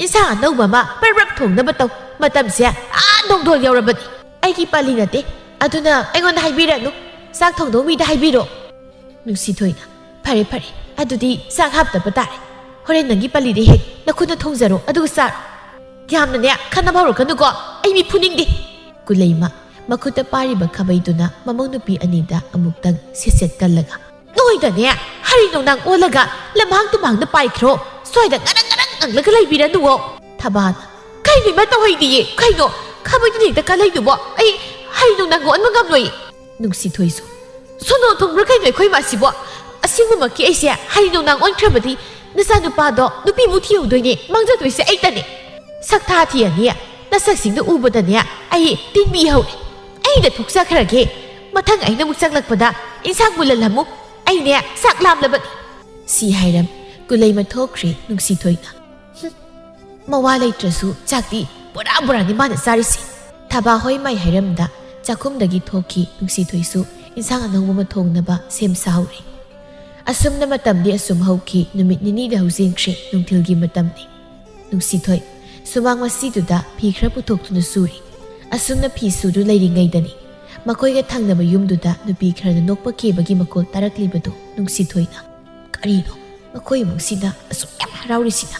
ꯏꯟꯁꯥꯡ ꯑꯅꯧꯕ ꯑꯃ ꯄ꯭ꯔꯞ ꯄ꯭ꯔꯞ ꯊꯣꯡꯅꯕ ꯇꯧ꯫ ꯃꯇꯝꯁꯦ ꯑꯥ ꯅꯣꯡꯗꯣꯜ ꯌꯧꯔꯕꯅꯤ"꯫ "ꯑꯩꯒꯤ ꯄꯥꯂꯤ ꯅꯠꯇꯦ, ꯑꯗꯨꯅ ꯑꯩꯉꯣꯟꯗ ꯍꯥꯏꯕꯤꯔꯅꯨ꯫ ꯆꯥꯛ ꯊꯣꯡꯗꯧ ꯃꯤꯗ ꯍꯥꯏꯕꯤꯔꯣ"꯫ ꯅꯨꯡꯁꯤꯊꯣꯏꯅ, "ꯐꯔꯦ, ꯐꯔꯦ, ꯑꯗꯨꯗꯤ ꯆꯥꯛ ꯍꯥꯞꯇꯕ ꯇꯥꯔꯦ꯫ ꯍꯣꯔꯦꯟ ꯅꯪꯒꯤ ꯄꯥꯂꯤꯗ ꯍꯦꯛ ꯅꯈꯨꯠꯅ ꯊꯣꯡꯖꯔꯣ, ꯑꯗꯨꯒ ꯆꯥꯔꯣ꯫ ꯌꯥꯝꯅꯅꯦ ꯈꯠꯅꯕ ꯍꯧꯔꯛꯀꯅꯨꯀꯣ, ꯑꯩ ꯃꯤ ꯐꯨꯅꯤꯡꯗꯦ"꯫ ꯀꯨꯂꯩꯃ, ꯃꯈꯨꯠꯇ ꯄꯥꯏꯔꯤꯕ ꯈꯥꯕꯩꯗꯨꯅ ꯃꯃꯧ ꯅꯨꯄꯤ ꯑꯅꯤꯗ ꯑꯃꯨꯛꯇꯪ ꯁꯦꯠ ꯁꯦꯠ ꯀꯜꯂꯒ, "ꯅꯣꯏꯗꯅꯦ ꯍꯔꯤ ꯅꯣꯡꯅꯥꯡ ꯑꯣꯜꯂꯒ ꯂꯝꯍꯥꯡ ꯇꯨꯝꯍꯥꯡꯗ ꯄꯥꯏꯈ꯭ꯔꯣ꯫ ꯁ꯭ꯋꯥꯏꯗ ꯉꯔꯪ ꯉꯔꯪ ꯉꯪꯂꯒ ꯂꯩꯕꯤꯔꯅꯨꯋꯣ"꯫ ꯊꯕꯥꯅ, "ꯀꯩꯅꯣ ꯏꯃꯥ ꯇꯧꯍꯩꯗꯤꯌꯦ? ꯀꯩꯅꯣ ꯈꯥꯕꯩꯗꯨꯅ ꯍꯦꯛꯇ ꯀꯜꯂꯩꯗꯨꯕꯣ? ꯑꯩ ꯍꯔꯤ ꯅꯣꯡꯅꯥꯡ ꯑꯣꯟꯕ ꯉꯝꯂꯣꯏ"꯫ ꯅꯨꯡꯁꯤꯊꯣꯏꯁꯨ, "ꯁꯣꯅꯣ ꯊꯨꯡꯕ꯭ꯔꯥ ꯀꯩꯅꯣ ꯑꯩꯈꯣꯏ ꯏꯃꯥꯁꯤꯕꯣ? ꯑꯁꯦꯡꯕꯃꯛꯀꯤ ꯑꯩꯁꯦ ꯍꯔꯤ ꯅꯣꯡꯅꯥꯡ ꯑꯣꯟꯈ꯭ꯔꯕꯗꯤ ꯅꯆꯥꯅꯨꯄꯥꯗꯣ ꯅꯨꯄꯤꯃꯨꯛ ꯊꯤꯍꯧꯗꯣꯏꯅꯦ, ꯃꯥꯡꯖꯗꯣꯏꯁꯦ ꯑꯩꯇꯅꯦ꯫ ꯁꯛꯊꯥ ꯊꯤꯔꯅꯤ, ꯅꯁꯛꯁꯤꯡꯗꯣ ꯎꯕꯗꯅꯦ ꯑꯩ ꯇꯤꯟꯕꯤ ꯍꯧꯔꯦ꯫ ꯑꯩꯗ ꯊꯣꯛꯆꯈ꯭ꯔꯒꯦ꯫ ꯃꯊꯪ ꯑꯩꯅ ꯑꯃꯨꯛ ꯆꯪꯂꯛꯄꯗ ꯏꯟꯁꯥꯡ ꯃꯨꯜꯍꯜꯂꯝꯃꯨ꯫ ꯑꯩꯅꯦ ꯆꯥꯛ ꯂꯥꯝꯂꯕꯅꯤ"꯫ ꯁꯤ ꯍꯥꯏꯔꯝ ꯀꯨꯂꯩꯃ ꯊꯣꯛꯈ꯭ꯔꯦ ꯅꯨꯡꯁꯤꯊꯣꯏꯅ꯫ ꯍꯨꯝ, ꯃꯋꯥ ꯂꯩꯇ꯭ꯔꯁꯨ ꯆꯥꯛꯇꯤ ꯕꯣꯔꯥ ꯕꯣꯔꯥꯅꯤ ꯃꯥꯅ ꯆꯥꯔꯤꯁꯤ꯫ ꯊꯕꯥ ꯍꯣꯏ ꯃꯥꯏ ꯍꯥꯏꯔꯝꯗ ꯆꯥꯛꯈꯨꯝꯗꯒꯤ ꯊꯣꯛꯈꯤ ꯅꯨꯡꯁꯤꯊꯣꯏꯁꯨ ꯏꯟꯁꯥꯡ ꯑꯅꯧꯕ ꯑꯃ ꯊꯣꯡꯅꯕ ꯁꯦꯝ ꯁꯥꯍꯧꯔꯦ꯫ ꯑꯁꯨꯝꯅ ꯃꯇꯝꯗꯤ ꯑꯁꯨꯝ ꯍꯧꯈꯤ, ꯅꯨꯃꯤꯠ ꯅꯤꯅꯤꯗ ꯍꯧꯖꯤꯟꯈ꯭ꯔꯦ, ꯅꯨꯡꯊꯤꯜꯒꯤ ꯃꯇꯝꯅꯤ꯫ ꯅꯨꯡꯁꯤꯊꯣꯏ ꯁꯨꯃꯥꯡ ꯃꯁꯤꯗꯨꯗ ꯐꯤ ꯈꯔ ꯄꯨꯊꯣꯛꯇꯨꯅ ꯁꯨꯔꯤ꯫ ꯑꯁꯨꯝꯅ ꯐꯤ ꯁꯨꯗꯨ ꯂꯩꯔꯤꯉꯩꯗꯅꯤ ꯃꯈꯣꯏꯒ ꯊꯪꯅꯕ ꯌꯨꯝꯗꯨꯗ ꯅꯨꯄꯤ ꯈꯔꯅ ꯅꯣꯛꯄ ꯀꯦꯕꯒꯤ ꯃꯈꯣꯜ ꯇꯥꯔꯛꯂꯤꯕꯗꯨ ꯅꯨꯡꯁꯤꯊꯣꯏꯅ, "ꯀꯔꯤꯅꯣ ꯃꯈꯣꯏ ꯏꯃꯨꯡꯁꯤꯅ ꯑꯁꯨꯛ ꯌꯥꯝ ꯍꯔꯥꯎꯔꯤꯁꯤꯅ?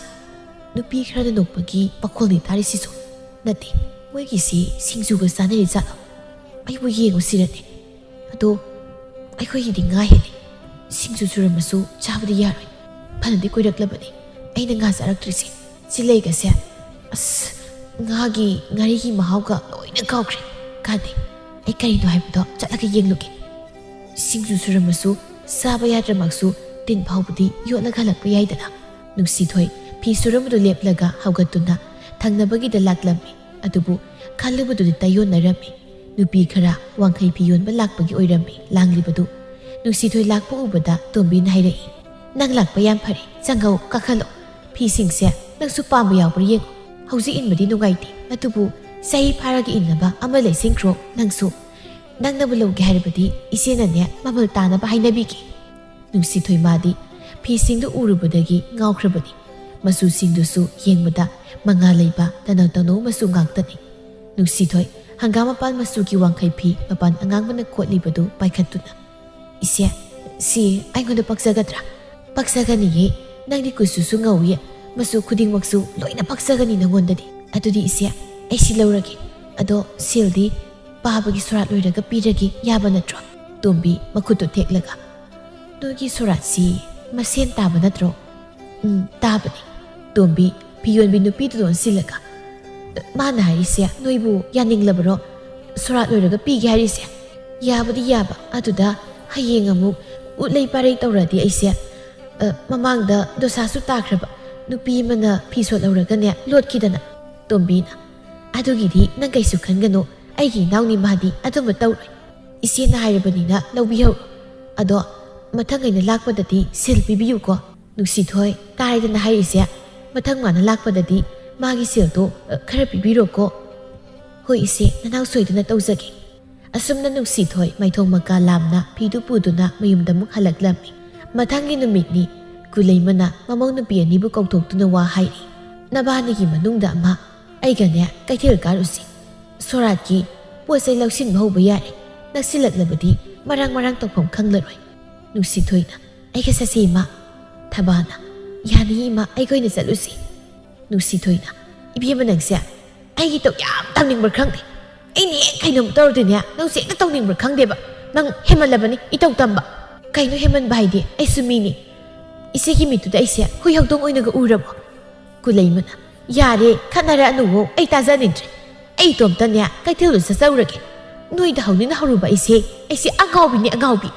ꯅꯨꯄꯤ ꯈꯔꯅ ꯅꯣꯛꯄꯒꯤ ꯃꯈꯣꯜꯅꯤ ꯇꯥꯔꯤꯁꯤꯁꯨ꯫ ꯅꯠꯇꯦ, ꯃꯣꯏꯒꯤꯁꯤ ꯁꯤꯡꯖꯨꯒ ꯆꯥꯅꯔꯤ ꯖꯥꯠꯂꯣ? ꯑꯩꯕꯨ ꯌꯦꯡꯉꯨꯁꯤꯔꯅꯦ꯫ ꯑꯗꯣ ꯑꯩꯈꯣꯏꯒꯤꯗꯤ ꯉꯥ ꯍꯦꯜꯂꯦ꯫ ꯁꯤꯡꯖꯨ ꯁꯨꯔꯝꯃꯁꯨ ꯆꯥꯕꯗꯤ ꯌꯥꯔꯣꯏ꯫ ꯐꯅꯗꯤ ꯀꯨꯏꯔꯛꯂꯕꯅꯤ ꯑꯩꯅ ꯉꯥ ꯆꯥꯔꯛꯇ꯭ꯔꯤꯁꯦ꯫ ꯆꯤꯜꯂꯩꯒꯁꯦ, ꯑꯁ, ꯉꯥꯒꯤ ꯉꯥꯔꯤꯒꯤ ꯃꯍꯥꯎꯒ ꯂꯣꯏꯅ ꯀꯥꯎꯈ꯭ꯔꯦ꯫ ꯀꯥꯟꯅꯩ, ꯑꯩ ꯀꯔꯤꯅꯣ ꯍꯥꯏꯕꯗꯣ ꯆꯠꯂꯒ ꯌꯦꯡꯂꯨꯒꯦ꯫ ꯁꯤꯡꯖꯨ ꯁꯨꯔꯝꯃꯁꯨ ꯆꯥꯕ ꯌꯥꯗ꯭ꯔꯃꯛꯁꯨ ꯇꯤꯟ ꯐꯥꯎꯕꯗꯤ ꯌꯣꯠꯂꯒ ꯍꯜꯂꯛꯄ ꯌꯥꯏꯗꯅ꯫ ꯅꯨꯡꯁꯤꯊꯣꯏ ꯐꯤ ꯁꯨꯔꯝꯕꯗꯨ ꯂꯦꯞꯂꯒ ꯍꯧꯒꯠꯇꯨꯅ ꯊꯪꯅꯕꯒꯤꯗ ꯂꯥꯛꯂꯝꯃꯤ꯫ ꯑꯗꯨꯕꯨ ꯈꯜꯂꯨꯕꯗꯨꯗꯤ ꯇꯥꯏꯌꯣꯟꯅꯔꯝꯃꯤ꯫ ꯅꯨꯄꯤ ꯈꯔ ꯋꯥꯡꯈꯩ ꯐꯤ ꯌꯣꯟꯕ ꯂꯥꯛꯄꯒꯤ ꯑꯣꯏꯔꯝꯃꯤ ꯂꯥꯡꯂꯤꯕꯗꯨ꯫ ꯅꯨꯡꯁꯤꯊꯣꯏ ꯂꯥꯛꯄ ꯎꯕꯗ ꯇꯣꯝꯕꯤꯅ ꯍꯥꯏꯔꯛꯏ, "ꯅꯪ ꯂꯥꯛꯄ ꯌꯥꯝ ꯐꯔꯦ, ꯆꯪꯉꯧ, ꯀꯥꯈꯠꯂꯣ꯫ ꯐꯤꯁꯤꯡꯁꯦ ꯅꯪꯁꯨ ꯄꯥꯝꯕ ꯌꯥꯎꯕ꯭ꯔꯥ ꯌꯦꯡꯉꯨ꯫ ꯍꯧꯖꯤꯛ ꯏꯟꯕꯗꯤ ꯅꯨꯡꯉꯥꯏꯇꯦ, ꯑꯗꯨꯕꯨ ꯆꯍꯤ ꯐꯥꯔꯒ ꯏꯟꯅꯕ ꯑꯃ ꯂꯩꯁꯤꯟꯈ꯭ꯔꯣ ꯅꯪꯁꯨ꯫ ꯅꯪꯅꯕꯨ ꯂꯧꯒꯦ ꯍꯥꯏꯔꯕꯗꯤ ꯏꯆꯦꯅꯅꯦ ꯃꯃꯜ ꯇꯥꯅꯕ ꯍꯥꯏꯅꯕꯤꯒꯦ"꯫ ꯅꯨꯡꯁꯤꯊꯣꯏ ꯃꯥꯗꯤ ꯐꯤꯁꯤꯡꯗꯨ ꯎꯔꯨꯕꯗꯒꯤ ꯉꯥꯎꯈ꯭ꯔꯕꯅꯤ꯫ ꯃꯆꯨꯁꯤꯡꯗꯨꯁꯨ ꯌꯦꯡꯕꯗ ꯃꯉꯥꯜ ꯂꯩꯕ ꯇꯅꯧ ꯇꯅꯧ ꯃꯆꯨ ꯉꯥꯛꯇꯅꯤ꯫ ꯅꯨꯡꯁꯤꯊꯣꯏ ꯍꯪꯒꯥꯝ ꯃꯄꯥꯟ ꯃꯆꯨꯒꯤ ꯋꯥꯡꯈꯩ ꯐꯤ ꯃꯄꯥꯟ ꯑꯉꯥꯡꯕꯅ ꯀꯣꯠꯂꯤꯕꯗꯨ ꯄꯥꯏꯈꯠꯇꯨꯅ, "ꯏꯆꯦ, ꯁꯤ ꯑꯩꯉꯣꯟꯗ ꯄꯛꯆꯒꯗ꯭ꯔꯥ?" "ꯄꯛꯆꯒꯅꯤꯌꯦ, ꯅꯪꯗꯤ ꯀꯨꯆꯨꯁꯨ ꯉꯧꯏ, ꯃꯆꯨ ꯈꯨꯗꯤꯡꯃꯛꯁꯨ ꯂꯣꯏꯅ ꯄꯛꯆꯒꯅꯤ ꯅꯉꯣꯟꯗꯗꯤ꯫ ꯑꯗꯨꯗꯤ ꯏꯆꯦ, ꯑꯩ ꯁꯤ ꯂꯧꯔꯒꯦ꯫ ꯑꯗꯣ ꯁꯦꯜꯗꯤ ꯄꯥꯕꯒꯤ ꯁꯣꯔꯥꯠ ꯂꯣꯏꯔꯒ ꯄꯤꯔꯒꯦ, ꯌꯥꯕ ꯅꯠꯇ꯭ꯔꯣ?" ꯇꯣꯝꯕꯤ ꯃꯈꯨꯠꯇꯨ ꯊꯦꯛꯂꯒ, "ꯅꯣꯏꯒꯤ ꯁꯣꯔꯥꯠꯁꯤ ꯃꯁꯦꯟ ꯇꯥꯕ ꯅꯠꯇ꯭ꯔꯣ?" "ꯎꯝ, ꯇꯥꯕꯅꯤ"꯫ ꯇꯣꯝꯕꯤ ꯐꯤꯌꯣꯟꯕꯤ ꯅꯨꯄꯤꯗꯨꯗ ꯑꯣꯟꯁꯤꯜꯂꯒ, "ꯃꯥꯅ ꯍꯥꯏꯔꯤꯁꯦ ꯅꯣꯏꯕꯨ ꯌꯥꯅꯤꯡꯂꯕꯔꯣ? ꯁꯣꯔꯥꯠ ꯂꯣꯏꯔꯒ ꯄꯤꯒꯦ ꯍꯥꯏꯔꯤꯁꯦ? ꯌꯥꯕꯨꯗꯤ ꯌꯥꯕ, ꯑꯗꯨꯗ ꯍꯌꯦꯡ ꯑꯃꯨꯛ ꯎꯠꯂꯩ ꯄꯥꯔꯩ ꯇꯧꯔꯗꯤ ꯑꯩꯁꯦ, ꯑ, ꯃꯃꯥꯡꯗ ꯗꯣꯁꯥꯁꯨ ꯇꯥꯈ꯭ꯔꯕ꯫ ꯅꯨꯄꯤ ꯑꯃꯅ ꯐꯤ ꯁꯣꯠꯍꯧꯔꯒꯅꯦ ꯂꯣꯠꯈꯤꯗꯅ"꯫ ꯇꯣꯝꯕꯤꯅ, "ꯑꯗꯨꯒꯤꯗꯤ ꯅꯪ ꯀꯩꯁꯨ ꯈꯟꯒꯅꯨ, ꯑꯩꯒꯤ ꯏꯅꯥꯎꯅꯤ ꯃꯥꯗꯤ ꯑꯗꯨꯝꯕ ꯇꯧꯔꯣꯏ꯫ ꯏꯆꯦꯅ ꯍꯥꯏꯔꯕꯅꯤꯅ ꯂꯧꯕꯤꯍꯧꯔꯣ꯫ ꯑꯗꯣ ꯃꯊꯪ ꯑꯩꯅ ꯂꯥꯛꯄꯗꯗꯤ ꯁꯦꯜ ꯄꯤꯕꯤꯌꯨꯀꯣ"꯫ ꯅꯨꯡꯁꯤꯊꯣꯏ, "ꯇꯥꯔꯦꯗꯅ ꯍꯥꯏꯔꯤꯁꯦ, ꯃꯊꯪ ꯃꯥꯅ ꯂꯥꯛꯄꯗꯗꯤ ꯃꯥꯒꯤ ꯁꯦꯜꯗꯣ, ꯑ, ꯈꯔ ꯄꯤꯕꯤꯔꯣꯀꯣ"꯫ "ꯍꯣꯏ ꯏꯆꯦ, ꯅꯅꯥꯎ ꯁꯣꯏꯗꯅ ꯇꯧꯖꯒꯦ"꯫ ꯑꯁꯨꯝꯅ ꯅꯨꯡꯁꯤꯊꯣꯏ ꯃꯥꯏꯊꯣꯡ ꯃꯀꯥ ꯂꯥꯝꯅ ꯐꯤꯗꯨ ꯄꯨꯗꯨꯅ ꯃꯌꯨꯝꯗ ꯑꯃꯨꯛ ꯍꯜꯂꯛꯂꯝꯃꯤ꯫ ꯃꯊꯪꯒꯤ ꯅꯨꯃꯤꯠꯅꯤ꯫ ꯀꯨꯂꯩꯃꯅ ꯃꯃꯧ ꯅꯨꯄꯤ ꯑꯅꯤꯕꯨ ꯀꯧꯊꯣꯛꯇꯨꯅ ꯋꯥ ꯍꯥꯏꯔꯤ꯫ "ꯅꯕꯥꯅꯤꯒꯤ ꯃꯅꯨꯡꯗ ꯑꯃ ꯑꯩꯒꯅꯦ ꯀꯩꯊꯦꯜ ꯀꯥꯔꯨꯁꯤ꯫ ꯁꯣꯔꯥꯠꯀꯤ ꯄꯣꯠ ꯆꯩ ꯂꯧꯁꯤꯟꯕ ꯍꯧꯕ ꯌꯥꯔꯦ꯫ ꯅꯛꯁꯤꯜꯂꯛꯂꯕꯗꯤ ꯃꯔꯥꯡ ꯃꯔꯥꯡ ꯇꯧꯐꯝ ꯈꯪꯂꯔꯣꯏ"꯫ ꯅꯨꯡꯁꯤꯊꯣꯏꯅ, "ꯑꯩꯒ ꯆꯠꯁꯤ ꯏꯃꯥ"꯫ ꯊꯕꯥꯅ, "ꯌꯥꯅꯤ ꯏꯃꯥ, ꯑꯩꯒ ꯑꯣꯏꯅ ꯆꯠꯂꯨꯁꯤ"꯫ ꯅꯨꯡꯁꯤꯊꯣꯏꯅ, "ꯏꯕꯦꯝꯃ ꯅꯪꯁꯦ ꯑꯩꯒꯤ ꯏꯇꯧ ꯌꯥꯝ ꯇꯝꯅꯤꯡꯕ꯭ꯔꯥ ꯈꯪꯗꯦ꯫ ꯑꯩꯅ ꯍꯦꯛ ꯀꯩꯅꯣꯝ ꯇꯧꯔꯗꯤꯅꯦ ꯅꯪꯁꯦ ꯍꯦꯛꯇ ꯇꯧꯅꯤꯡꯕ꯭ꯔꯥ ꯈꯪꯗꯦꯕ꯫ ꯅꯪ ꯍꯦꯟꯃꯜꯂꯕꯅꯤ ꯏꯇꯧ ꯇꯝꯕ"꯫ "ꯀꯩꯅꯣ ꯍꯦꯟꯃꯟꯕ ꯍꯥꯏꯗꯤ? ꯑꯩꯁꯨ ꯃꯤꯅꯤ꯫ ꯏꯆꯦꯒꯤ ꯃꯤꯠꯇꯨꯗ ꯑꯩꯁꯦ ꯍꯨꯏ ꯍꯧꯗꯣꯡ ꯑꯣꯏꯅꯒ ꯎꯔꯕꯣ?" ꯀꯨꯂꯩꯃꯅ, "ꯌꯥꯔꯦ, ꯈꯠꯅꯔꯛꯑꯅꯨꯋꯣ, ꯑꯩ ꯇꯥꯖꯅꯤꯡꯗ꯭ꯔꯦ꯫ ꯑꯩ ꯏꯇꯣꯝꯇꯅꯦ ꯀꯩꯊꯦꯜꯗꯨ ꯆꯠꯆꯧꯔꯒꯦ꯫ ꯅꯣꯏꯗ ꯍꯧꯅꯤꯅ ꯍꯧꯔꯨꯕ ꯑꯩꯁꯦ, ꯑꯩꯁꯦ ꯑꯉꯥꯎꯕꯤꯅꯦ, ꯑꯉꯥꯎꯕꯤ"꯫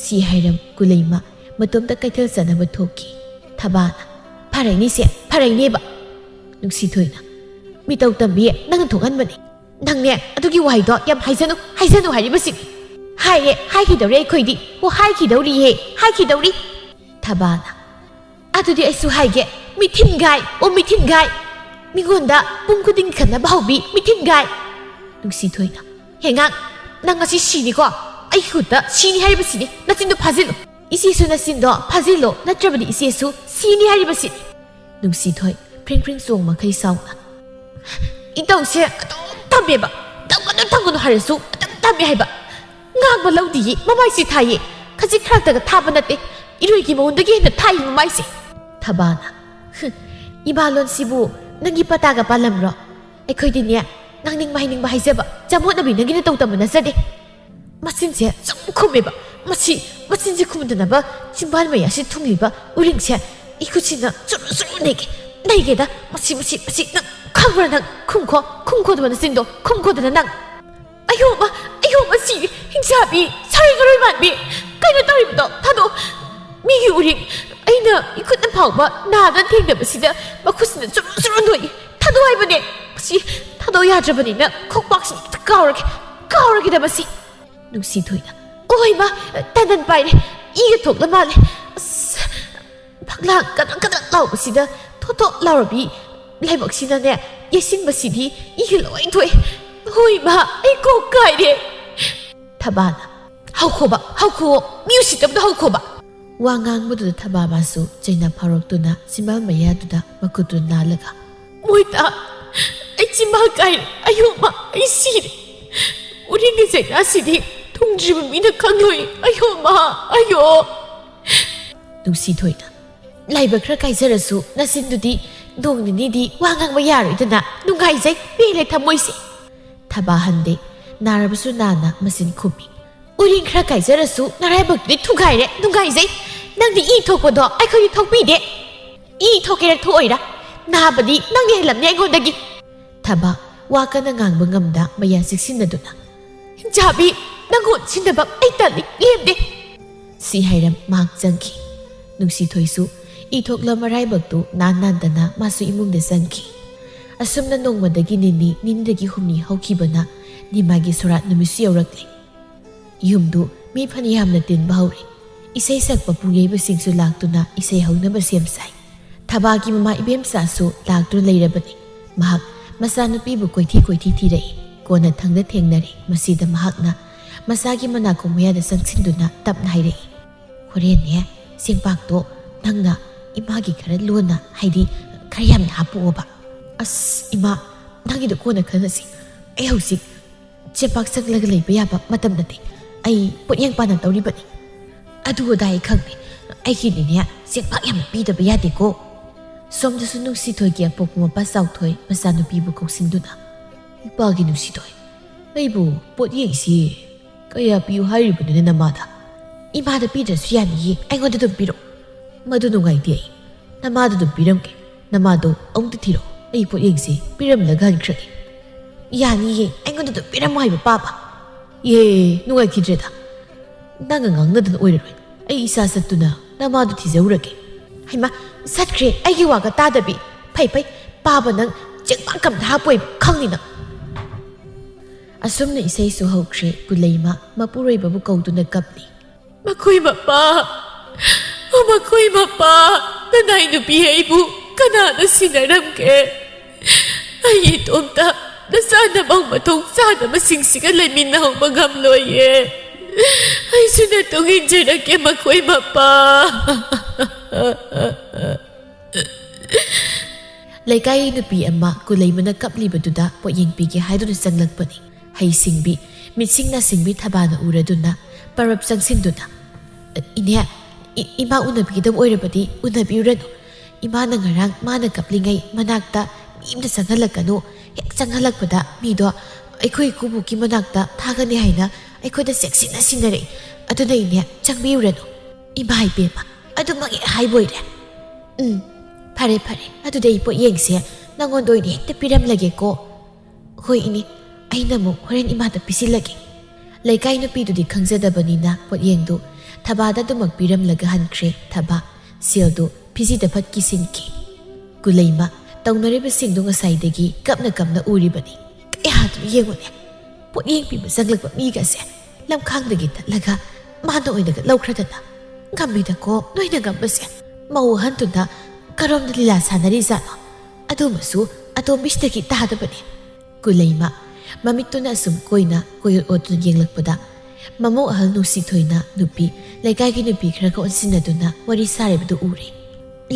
ꯁꯤ ꯍꯥꯏꯔꯝ ꯀꯨꯂꯩꯃ ꯃꯇꯣꯝꯇ ꯀꯩꯊꯦꯜ ꯆꯠꯅꯕ ꯊꯣꯛꯈꯤ꯫ ꯊꯕꯥꯅ, "ꯐꯔꯩꯅꯤꯁꯦ, ꯐꯔꯩꯅꯦꯕ"꯫ ꯅꯨꯡꯁꯤꯊꯣꯏꯅ, "ꯃꯤꯇꯧ ꯇꯝꯕꯤ, ꯅꯪꯅ ꯊꯣꯛꯍꯟꯕꯅꯦ꯫ ꯅꯪꯅꯦ ꯑꯗꯨꯒꯤ ꯋꯥꯍꯩꯗꯣ ꯌꯥꯝ ꯍꯥꯏꯖꯅꯨ, ꯍꯥꯏꯖꯅꯨ ꯍꯥꯏꯔꯤꯕꯁꯤꯅꯤ꯫ ꯍꯥꯏꯔꯦ, ꯍꯥꯏꯈꯤꯗꯧꯔꯦ ꯑꯩꯈꯣꯏꯗꯤ꯫ ꯑꯣ, ꯍꯥꯏꯈꯤꯗꯧꯔꯤꯍꯦ, ꯍꯥꯏꯈꯤꯗꯧꯔꯤ"꯫ ꯊꯕꯥꯅ, "ꯑꯗꯨꯗꯤ ꯑꯩꯁꯨ ꯍꯥꯏꯒꯦ, ꯃꯤꯊꯤꯟꯒꯥꯏ, ꯑꯣ ꯃꯤꯊꯤꯟꯒꯥꯏ꯫ ꯃꯤꯉꯣꯟꯗ ꯄꯨꯡ ꯈꯨꯗꯤꯡꯒꯤ ꯈꯠꯅꯕ ꯍꯧꯕꯤ, ꯃꯤꯊꯤꯟꯒꯥꯏ"꯫ ꯅꯨꯡꯁꯤꯊꯣꯏꯅ, "ꯍꯦꯉꯥꯡ, ꯅꯪ ꯉꯁꯤ ꯁꯤꯅꯤꯀꯣ꯫ ꯑꯩ ꯈꯨꯠꯇ ꯁꯤꯅꯤ ꯍꯥꯏꯔꯤꯕꯁꯤꯅꯤ꯫ ꯅꯆꯤꯟꯗꯣ ꯐꯥꯖꯤꯜꯂꯨ꯫ ꯏꯆꯦꯁꯨ ꯅꯆꯤꯟꯗꯣ ꯐꯥꯖꯤꯜꯂꯣ, ꯅꯠꯇ꯭ꯔꯕꯗꯤ ꯏꯆꯦꯁꯨ ꯁꯤꯅꯤ ꯍꯥꯏꯔꯤꯕꯁꯤꯅꯤ"꯫ ꯅꯨꯡꯁꯤꯊꯣꯏ ꯐ꯭ꯔꯤꯡ ꯐ꯭ꯔꯤꯡ ꯆꯣꯡ ꯃꯈꯩ ꯁꯥꯎꯅ, "ꯏꯇꯧꯁꯦ ꯑꯗꯨꯝ ꯇꯝꯃꯦꯕ, ꯇꯝꯒꯅꯨ ꯇꯝꯒꯅꯨ ꯍꯥꯏꯔꯁꯨ ꯑꯗꯨꯝ ꯇꯝꯃꯦ ꯍꯥꯏꯕ꯫ ꯉꯥꯡꯕ ꯂꯧꯗꯤꯌꯦ, ꯃꯃꯥꯏꯁꯤ ꯊꯥꯏꯌꯦ꯫ ꯈꯖꯤꯛ ꯈꯔꯥꯛꯇꯒ ꯊꯥꯕ ꯅꯠꯇꯦ, ꯏꯔꯣꯏꯒꯤ ꯃꯉꯣꯟꯗꯒꯤ ꯍꯦꯟꯅ ꯊꯥꯏ ꯃꯃꯥꯏꯁꯦ"꯫ ꯊꯕꯥꯅ, "ꯍꯨꯝ, ꯏꯃꯥ ꯂꯣꯟꯁꯤꯕꯨ ꯅꯪꯒꯤ ꯄꯇꯥꯒ ꯄꯥꯜꯂꯝꯕ꯭ꯔꯣ? ꯑꯩꯈꯣꯏꯗꯤꯅꯦ, ꯉꯥꯡꯅꯤꯡꯕ ꯍꯥꯏꯅꯤꯡꯕ ꯍꯥꯏꯖꯕ, ꯆꯃꯣꯠꯅꯕꯤ ꯅꯪꯒꯤ ꯅꯇꯧ ꯇꯝꯕ ꯅꯠꯆꯗꯦ"꯫ ꯃꯆꯤꯟꯁꯦ ꯁꯨꯝ ꯈꯨꯝꯃꯦꯕ꯫ ꯃꯁꯤ, ꯃꯆꯤꯟꯁꯦ ꯈꯨꯝꯗꯅꯕ ꯆꯤꯝꯕꯥꯜ ꯃꯌꯥꯁꯤ ꯊꯨꯡꯂꯤꯕ ꯎꯔꯤꯡꯁꯦ ꯏꯈꯨꯠꯁꯤꯅ ꯆꯨꯔꯨ ꯆꯨꯔꯨ ꯅꯩꯒꯦ, ꯅꯩꯒꯦꯗ꯫ ꯃꯁꯤ, ꯃꯁꯤ, ꯃꯁꯤ, ꯅꯪ ꯈꯪꯕ꯭ꯔꯥ ꯅꯪ? ꯈꯨꯝꯈꯣ, ꯈꯨꯝꯈꯣꯗꯕ ꯅꯆꯤꯟꯗꯣ, ꯈꯨꯝꯈꯣꯗꯅ ꯅꯪ꯫ "ꯑꯌꯣ ꯃꯥ, ꯑꯌꯣ ꯃꯥ, ꯁꯤ ꯍꯤꯡꯆꯥꯕꯤ, ꯁꯥꯔꯣꯏ ꯉꯥꯔꯣꯏ ꯃꯥꯟꯕꯤ, ꯀꯩꯅꯣ ꯇꯧꯔꯤꯕꯗꯣ? ꯊꯥꯗꯣꯛ꯫ ꯃꯤꯒꯤ ꯎꯔꯤꯡ ꯑꯩꯅ ꯏꯈꯨꯠꯅ ꯐꯥꯎꯕ ꯅꯥꯗꯅ ꯊꯦꯡꯅꯕꯁꯤꯗ ꯃꯈꯨꯠꯁꯤꯅ ꯆꯨꯔꯨ ꯆꯨꯔꯨ ꯅꯣꯏ꯫ ꯊꯥꯗꯣꯛ ꯍꯥꯏꯕꯅꯦ꯫ ꯃꯁꯤ ꯊꯥꯗꯣꯛ ꯌꯥꯗ꯭ꯔꯕꯅꯤꯅ ꯈꯣꯡꯄꯥꯛꯁꯤꯅ ꯍꯦꯛꯇ ꯀꯥꯎꯔꯒꯦ, ꯀꯥꯎꯔꯒꯦꯗ ꯃꯁꯤ"꯫ ꯅꯨꯡꯁꯤꯊꯣꯏꯅ, "ꯑꯣꯏ ꯃꯥ, ꯇꯟꯗꯟ ꯄꯥꯏꯔꯦ, ꯏꯒ ꯊꯣꯛꯂ ꯃꯥꯜꯂꯦ꯫ ꯑꯁ, ꯐꯛꯂꯥꯡ ꯀꯗ꯭ꯔꯛ ꯀꯗ꯭ꯔꯛ ꯂꯥꯎꯕꯁꯤꯗ ꯊꯣꯠ ꯊꯣꯠ ꯂꯥꯎꯔꯕꯤ ꯂꯥꯏꯕꯛꯁꯤꯅꯅꯦ, ꯌꯩꯁꯤꯟꯕꯁꯤꯗꯤ ꯏꯒ ꯂꯣꯏ ꯊꯣꯛꯑꯦ꯫ ꯍꯣꯏ ꯃꯥ, ꯑꯩ ꯀꯣꯛ ꯀꯥꯏꯔꯦ"꯫ ꯊꯕꯥꯅ, "ꯍꯧꯈꯣꯕ, ꯍꯧꯈꯣ, ꯃꯤ ꯎꯁꯤꯠꯇꯕꯗꯣ ꯍꯧꯈꯣꯕ"꯫ ꯋꯥ ꯉꯥꯡꯕꯗꯨꯗ ꯊꯕꯥ ꯃꯥꯁꯨ ꯆꯩꯅ ꯐꯥꯎꯔꯛꯇꯨꯅ ꯆꯤꯝꯕꯥꯜ ꯃꯌꯥꯗꯨꯗ ꯃꯈꯨꯠꯇꯨ ꯅꯥꯜꯂꯒ, "ꯃꯣꯏꯇꯥ, ꯑꯩ ꯆꯤꯝꯕꯥꯜ ꯀꯥꯏꯔꯦ, ꯑꯌꯣ ꯃꯥ, ꯑꯩ ꯁꯤꯔꯦ꯫ ꯎꯔꯤꯡꯒꯤ ꯆꯩꯅꯥꯁꯤꯗꯤ ꯊꯨꯡꯗ꯭ꯔꯤꯕ ꯃꯤꯅ ꯈꯪꯂꯣꯏ, ꯑꯌꯣ ꯃꯥ, ꯑꯌꯣ"꯫ ꯅꯨꯡꯁꯤꯊꯣꯏꯅ, "ꯂꯥꯏꯕꯛ ꯈꯔ ꯀꯥꯏꯖꯔꯁꯨ ꯅꯆꯤꯟꯗꯨꯗꯤ ꯅꯣꯡ ꯅꯤꯅꯤꯗꯤ ꯋꯥ ꯉꯥꯡꯕ ꯌꯥꯔꯣꯏꯗꯅ, ꯅꯨꯡꯉꯥꯏꯖꯩ, ꯄꯦꯜꯂꯦ ꯊꯃꯣꯏꯁꯦ"꯫ ꯊꯕꯥ ꯍꯟꯗꯦ, ꯅꯥꯔꯕꯁꯨ ꯅꯥꯅ ꯃꯆꯤꯟ ꯈꯨꯝꯃꯤ꯫ "ꯎꯔꯤꯡ ꯈꯔ ꯀꯥꯏꯖꯔꯁꯨ ꯅꯔꯥꯏꯕꯛꯇꯨꯗꯤ ꯊꯨꯒꯥꯏꯔꯦ, ꯅꯨꯡꯉꯥꯏꯖꯩ꯫ ꯅꯪꯗꯤ ꯏ ꯊꯣꯛꯄꯗꯣ ꯑꯩꯈꯣꯏꯗꯤ ꯊꯣꯛꯄꯤꯗꯦ꯫ ꯏ ꯊꯣꯛꯀꯦꯔꯥ ꯊꯣꯛꯑꯣꯏꯔꯥ, ꯅꯥꯕꯗꯤ ꯅꯪꯅ ꯍꯦꯜꯂꯝꯅꯤ ꯑꯩꯉꯣꯟꯗꯒꯤ꯫ ꯊꯕꯥ ꯋꯥ ꯀꯟꯅ ꯉꯥꯡꯕ ꯉꯝꯗ ꯃꯌꯥ ꯆꯤꯛꯁꯤꯟꯅꯗꯨꯅ, "ꯍꯤꯡꯆꯥꯕꯤ, ꯅꯪ ꯑꯣꯟꯁꯤꯟꯅꯕ ꯑꯩ ꯇꯜꯂꯤ, ꯂꯦꯝꯗꯦ!" ꯁꯤ ꯍꯥꯏꯔꯝ ꯃꯍꯥꯛ ꯆꯪꯈꯤ꯫ ꯅꯨꯡꯁꯤꯊꯣꯏꯁꯨ ꯏ ꯊꯣꯛꯂ ꯃꯔꯥꯏꯕꯛꯇꯨ ꯅꯥꯟ ꯅꯥꯟꯗꯅ ꯃꯥꯁꯨ ꯏꯃꯨꯡꯗ ꯆꯪꯈꯤ꯫ ꯑꯁꯨꯝꯅ ꯅꯣꯡꯃꯗꯒꯤ ꯅꯤꯅꯤ, ꯅꯤꯅꯤꯗꯒꯤ ꯍꯨꯝꯅꯤ ꯍꯧꯈꯤꯕꯅ ꯅꯤꯃꯥꯒꯤ ꯁꯣꯔꯥꯠ ꯅꯨꯃꯤꯠꯁꯨ ꯌꯧꯔꯛꯂꯦ꯫ ꯌꯨꯝꯗꯨ ꯃꯤ ꯐꯅꯌꯥꯝꯅ ꯇꯤꯟꯕ ꯍꯧꯔꯦ꯫ ꯏꯁꯩ ꯁꯛꯄ ꯄꯨꯡꯌꯩꯕꯁꯤꯡꯁꯨ ꯂꯥꯛꯇꯨꯅ ꯏꯁꯩ ꯍꯧꯅꯕ ꯁꯦꯝ ꯁꯥꯏ꯫ ꯊꯕꯥꯒꯤ ꯃꯃꯥ ꯏꯕꯦꯝꯆꯥꯁꯨ ꯂꯥꯛꯇꯨꯅ ꯂꯩꯔꯕꯅꯤ꯫ ꯃꯍꯥꯛ ꯃꯆꯥꯅꯨꯄꯤꯕꯨ ꯀꯣꯏꯊꯤ ꯀꯣꯏꯊꯤ ꯊꯤꯔꯛꯏ꯫ ꯀꯣꯟꯅꯊꯪꯗ ꯊꯦꯡꯅꯔꯦ꯫ ꯃꯁꯤꯗ ꯃꯍꯥꯛꯅ ꯃꯆꯥꯒꯤ ꯃꯅꯥꯀꯣꯡ ꯃꯌꯥꯗ ꯆꯪꯁꯤꯟꯗꯨꯅ ꯇꯞꯅ ꯍꯥꯏꯔꯛꯏ, "ꯍꯣꯔꯦꯟꯅꯦ, ꯆꯦꯡꯄꯥꯛꯇꯣ ꯅꯪꯅ ꯏꯃꯥꯒꯤ ꯈꯔ ꯂꯣꯟꯅ, ꯍꯥꯏꯗꯤ ꯈꯔ ꯌꯥꯝꯅ ꯍꯥꯞꯄꯛꯑꯣꯕ꯫" "ꯑꯁ ꯏꯃꯥ, ꯅꯪꯒꯤꯗꯣ ꯀꯣꯟꯅ ꯈꯟꯅꯁꯤ꯫ ꯑꯩ ꯍꯧꯖꯤꯛ ꯆꯦꯡꯄꯥꯛ ꯆꯪꯂꯒ ꯂꯩꯕ ꯌꯥꯕ ꯃꯇꯝ ꯅꯠꯇꯦ꯫ ꯑꯩ ꯄꯣꯠꯌꯦꯡ ꯄꯥꯟꯅ ꯇꯧꯔꯤꯕꯅꯤ꯫ ꯑꯗꯨ ꯑꯗꯥ ꯑꯩ ꯈꯪꯗꯦ꯫ ꯑꯩꯒꯤꯗꯤꯅꯦ, ꯆꯦꯡꯄꯥꯛ ꯌꯥꯝꯅ ꯄꯤꯗꯕ ꯌꯥꯗꯦꯀꯣ꯫" ꯁꯣꯝꯗꯁꯨ ꯅꯨꯡꯁꯤꯊꯣꯏꯒꯤ ꯑꯄꯣꯛꯄ ꯃꯄꯥ ꯆꯥꯎꯊꯣꯏ ꯃꯆꯥꯅꯨꯄꯤꯕꯨ ꯀꯧꯁꯤꯟꯗꯨꯅ, "ꯏꯄꯥꯒꯤ ꯅꯨꯡꯁꯤꯊꯣꯏ, ꯑꯩꯕꯨ ꯄꯣꯠꯌꯦꯡꯁꯤ ꯀꯌꯥ ꯄꯤꯌꯨ ꯍꯥꯏꯔꯤꯕꯅꯣꯅꯦ ꯅꯃꯥꯗ?" "ꯏꯃꯥꯗ ꯄꯤꯗ꯭ꯔꯁꯨ ꯌꯥꯅꯤꯌꯦ, ꯑꯩꯉꯣꯟꯗ ꯑꯗꯨꯝ ꯄꯤꯔꯛꯑꯣ꯫" "ꯃꯗꯨ ꯅꯨꯡꯉꯥꯏꯇꯦ ꯑꯩ꯫ ꯅꯃꯥꯗ ꯑꯗꯨꯝ ꯄꯤꯔꯝꯒꯦ꯫ ꯅꯃꯥꯗꯣ ꯑꯃꯨꯛꯇ ꯊꯤꯔꯛꯑꯣ, ꯑꯩ ꯄꯣꯠꯌꯦꯡꯁꯤ ꯄꯤꯔꯝꯂꯒ ꯍꯟꯈ꯭ꯔꯒꯦ꯫" "ꯌꯥꯅꯤꯌꯦ, ꯑꯩꯉꯣꯟꯗ ꯑꯗꯨꯝ ꯄꯤꯔꯝꯃꯣ ꯍꯥꯏꯕ ꯄꯥꯕ꯫" "ꯌꯦ, ꯅꯨꯡꯉꯥꯏꯈꯤꯗ꯭ꯔꯦꯗ꯫ ꯅꯪꯒ ꯉꯥꯡꯅꯗꯅ ꯑꯣꯏꯔꯔꯣꯏ꯫ ꯑꯩ ꯏꯁꯥ ꯆꯠꯇꯨꯅ ꯅꯃꯥꯗꯨ ꯊꯤꯖꯔꯨꯔꯒꯦ꯫" "ꯍꯩꯃꯥ, ꯆꯠꯈ꯭ꯔꯦ ꯑꯩꯒꯤ ꯋꯥꯒ ꯇꯥꯗꯕꯤ꯫ ꯐꯩ ꯐꯩ, ꯄꯥꯕ ꯅꯪ ꯆꯦꯡꯄꯥꯛ ꯑꯝꯇ ꯍꯥꯞꯄꯣꯏꯕ ꯈꯪꯅꯤ ꯅꯪ꯫" ꯑꯁꯨꯝꯅ ꯏꯁꯩꯁꯨ ꯍꯧꯈ꯭ꯔꯦ꯫ ꯀꯨꯂꯩꯃ ꯃꯄꯨꯔꯣꯏꯕꯕꯨ ꯀꯧꯗꯨꯅ ꯀꯞꯂꯤ꯫ "ꯃꯈꯣꯏ ꯃꯄꯥ, ꯃꯈꯣꯏ ꯃꯄꯥ, ꯅꯅꯥꯏ ꯅꯨꯄꯤ ꯑꯩꯕꯨ ꯀꯅꯥꯅ ꯁꯤꯟꯅꯔꯝꯒꯦ? ꯑꯩ ꯏꯇꯣꯝꯇ ꯅꯆꯥ ꯅꯃꯧ ꯃꯊꯧ ꯆꯥꯗꯕꯁꯤꯡꯁꯤꯒ ꯂꯩꯃꯤꯟꯅꯍꯧꯕ ꯉꯝꯂꯣꯏꯌꯦ꯫ ꯑꯩꯁꯨ ꯅꯇꯨꯡ ꯏꯟꯖꯔꯛꯀꯦ, ꯃꯈꯣꯏ ꯃꯄꯥ꯫" ꯂꯩꯀꯥꯏꯒꯤ ꯅꯨꯄꯤ ꯑꯃ ꯀꯨꯂꯩꯃꯅ ꯀꯞꯂꯤꯕꯗꯨꯗ ꯄꯣꯠꯌꯦꯡ ꯄꯤꯒꯦ ꯍꯥꯏꯗꯨꯅ ꯆꯪꯂꯛꯄꯅꯤ꯫ ꯍꯩꯁꯤꯡꯕꯤ, ꯃꯤꯠꯁꯤꯡ ꯅꯥꯁꯤꯡꯕꯤ ꯊꯕꯥꯅ ꯎꯔꯗꯨꯅ ꯄꯔꯞ ꯆꯪꯁꯤꯟꯗꯨꯅ, "ꯏꯅꯦ, ꯏ-, ꯏꯃꯥ ꯎꯅꯕꯤꯒꯗꯕ ꯑꯣꯏꯔꯕꯗꯤ ꯎꯅꯕꯤꯔꯨꯔꯅꯨ꯫ ꯏꯃꯥꯅ ꯉꯔꯥꯡ ꯃꯥꯅ ꯀꯞꯂꯤꯉꯩ ꯃꯅꯥꯛꯇ ꯃꯤ ꯑꯃꯇ ꯆꯪꯍꯜꯂꯛꯀꯅꯨ꯫ ꯍꯦꯛ ꯆꯪꯍꯜꯂꯛꯄꯗ ꯃꯤꯗꯣ ꯑꯩꯈꯣꯏ ꯏꯀꯨꯕꯣꯛꯀꯤ ꯃꯅꯥꯛꯇ ꯊꯥꯒꯅꯤ ꯍꯥꯏꯅ ꯑꯩꯈꯣꯏꯗ ꯆꯦꯛꯁꯤꯟꯅ ꯁꯤꯟꯅꯔꯛꯏ꯫ ꯑꯗꯨꯅ ꯏꯅꯦ, ꯆꯪꯕꯤꯔꯨꯔꯅꯨ꯫" "ꯏꯃꯥ ꯏꯕꯦꯝꯃ, ꯑꯗꯨꯃꯛ ꯍꯦꯛ ꯍꯥꯏꯕ ꯑꯣꯏꯔꯦ?" "ꯎꯝ, "ꯐꯔꯦ, ꯐꯔꯦ, ꯑꯗꯨꯗꯤ ꯑꯩ ꯄꯣꯠꯌꯦꯡꯁꯦ ꯅꯪꯉꯣꯟꯗ ꯑꯣꯏꯅ ꯍꯦꯛꯇ ꯄꯤꯔꯝꯂꯒꯦꯀꯣ꯫" "ꯍꯣꯏ ꯏꯅꯦ, ꯑꯩꯅ ꯑꯃꯨꯛ ꯍꯣꯔꯦꯟ ꯏꯃꯥꯗ ꯄꯤꯁꯤꯜꯂꯒꯦ꯫" ꯂꯩꯀꯥꯏ ꯅꯨꯄꯤꯗꯨꯗꯤ ꯈꯪꯖꯗꯕꯅꯤꯅ ꯄꯣꯠꯌꯦꯡꯗꯨ ꯊꯕꯥꯗ ꯑꯗꯨꯃꯛ ꯄꯤꯔꯝꯂꯒ ꯍꯟꯈ꯭ꯔꯦ꯫ ꯊꯕꯥ ꯁꯦꯜꯗꯨ ꯐꯤꯖꯤꯗ ꯐꯠ ꯀꯤꯁꯤꯟꯈꯤ꯫ ꯀꯨꯂꯩꯃ ꯇꯧꯅꯔꯤꯕꯁꯤꯡꯗꯨ ꯉꯁꯥꯏꯗꯒꯤ ꯀꯞꯅ ꯀꯞꯅ ꯎꯔꯤꯕꯅꯤ꯫ "ꯀꯌꯥꯗꯨ ꯌꯦꯡꯉꯨꯅꯦ, ꯄꯣꯠꯌꯦꯡ ꯄꯤꯕ ꯆꯪꯂꯛꯄ ꯃꯤꯒꯁꯦ ꯂꯝꯈꯥꯡꯗꯒꯤ ꯇꯠꯂꯒ ꯃꯥꯅ ꯑꯣꯏꯅꯒ ꯂꯧꯈ꯭ꯔꯗꯅ꯫ ꯉꯝꯃꯤꯗꯀꯣ ꯅꯣꯏꯅ ꯉꯝꯕꯁꯦ꯫ ꯃꯧ ꯑꯍꯟꯗꯨꯅ ꯀꯔꯣꯝꯗ ꯂꯤꯂꯥ ꯁꯥꯟꯅꯔꯤꯖꯥꯠꯅꯣ? ꯑꯗꯨꯃꯁꯨ ꯑꯇꯣꯝꯕꯤꯁꯤꯗꯒꯤ ꯇꯥꯗꯕꯅꯤ꯫" ꯀꯨꯂꯩꯃ ꯃꯃꯤꯠꯇꯨꯅ ꯑꯁꯨꯝ ꯀꯣꯏꯅ ꯀꯣꯏꯑꯣꯠ ꯑꯣꯠꯇꯨꯅ ꯌꯦꯡꯂꯛꯄꯗ, ꯃꯃꯧ ꯑꯍꯜ ꯅꯨꯡꯁꯤꯊꯣꯏꯅ ꯅꯨꯄꯤ, ꯂꯩꯀꯥꯏꯒꯤ ꯅꯨꯄꯤ ꯈꯔꯒ ꯑꯣꯟꯁꯤꯟꯅꯗꯨꯅ ꯋꯥꯔꯤ ꯁꯥꯔꯤꯕꯗꯨ ꯎꯔꯦ꯫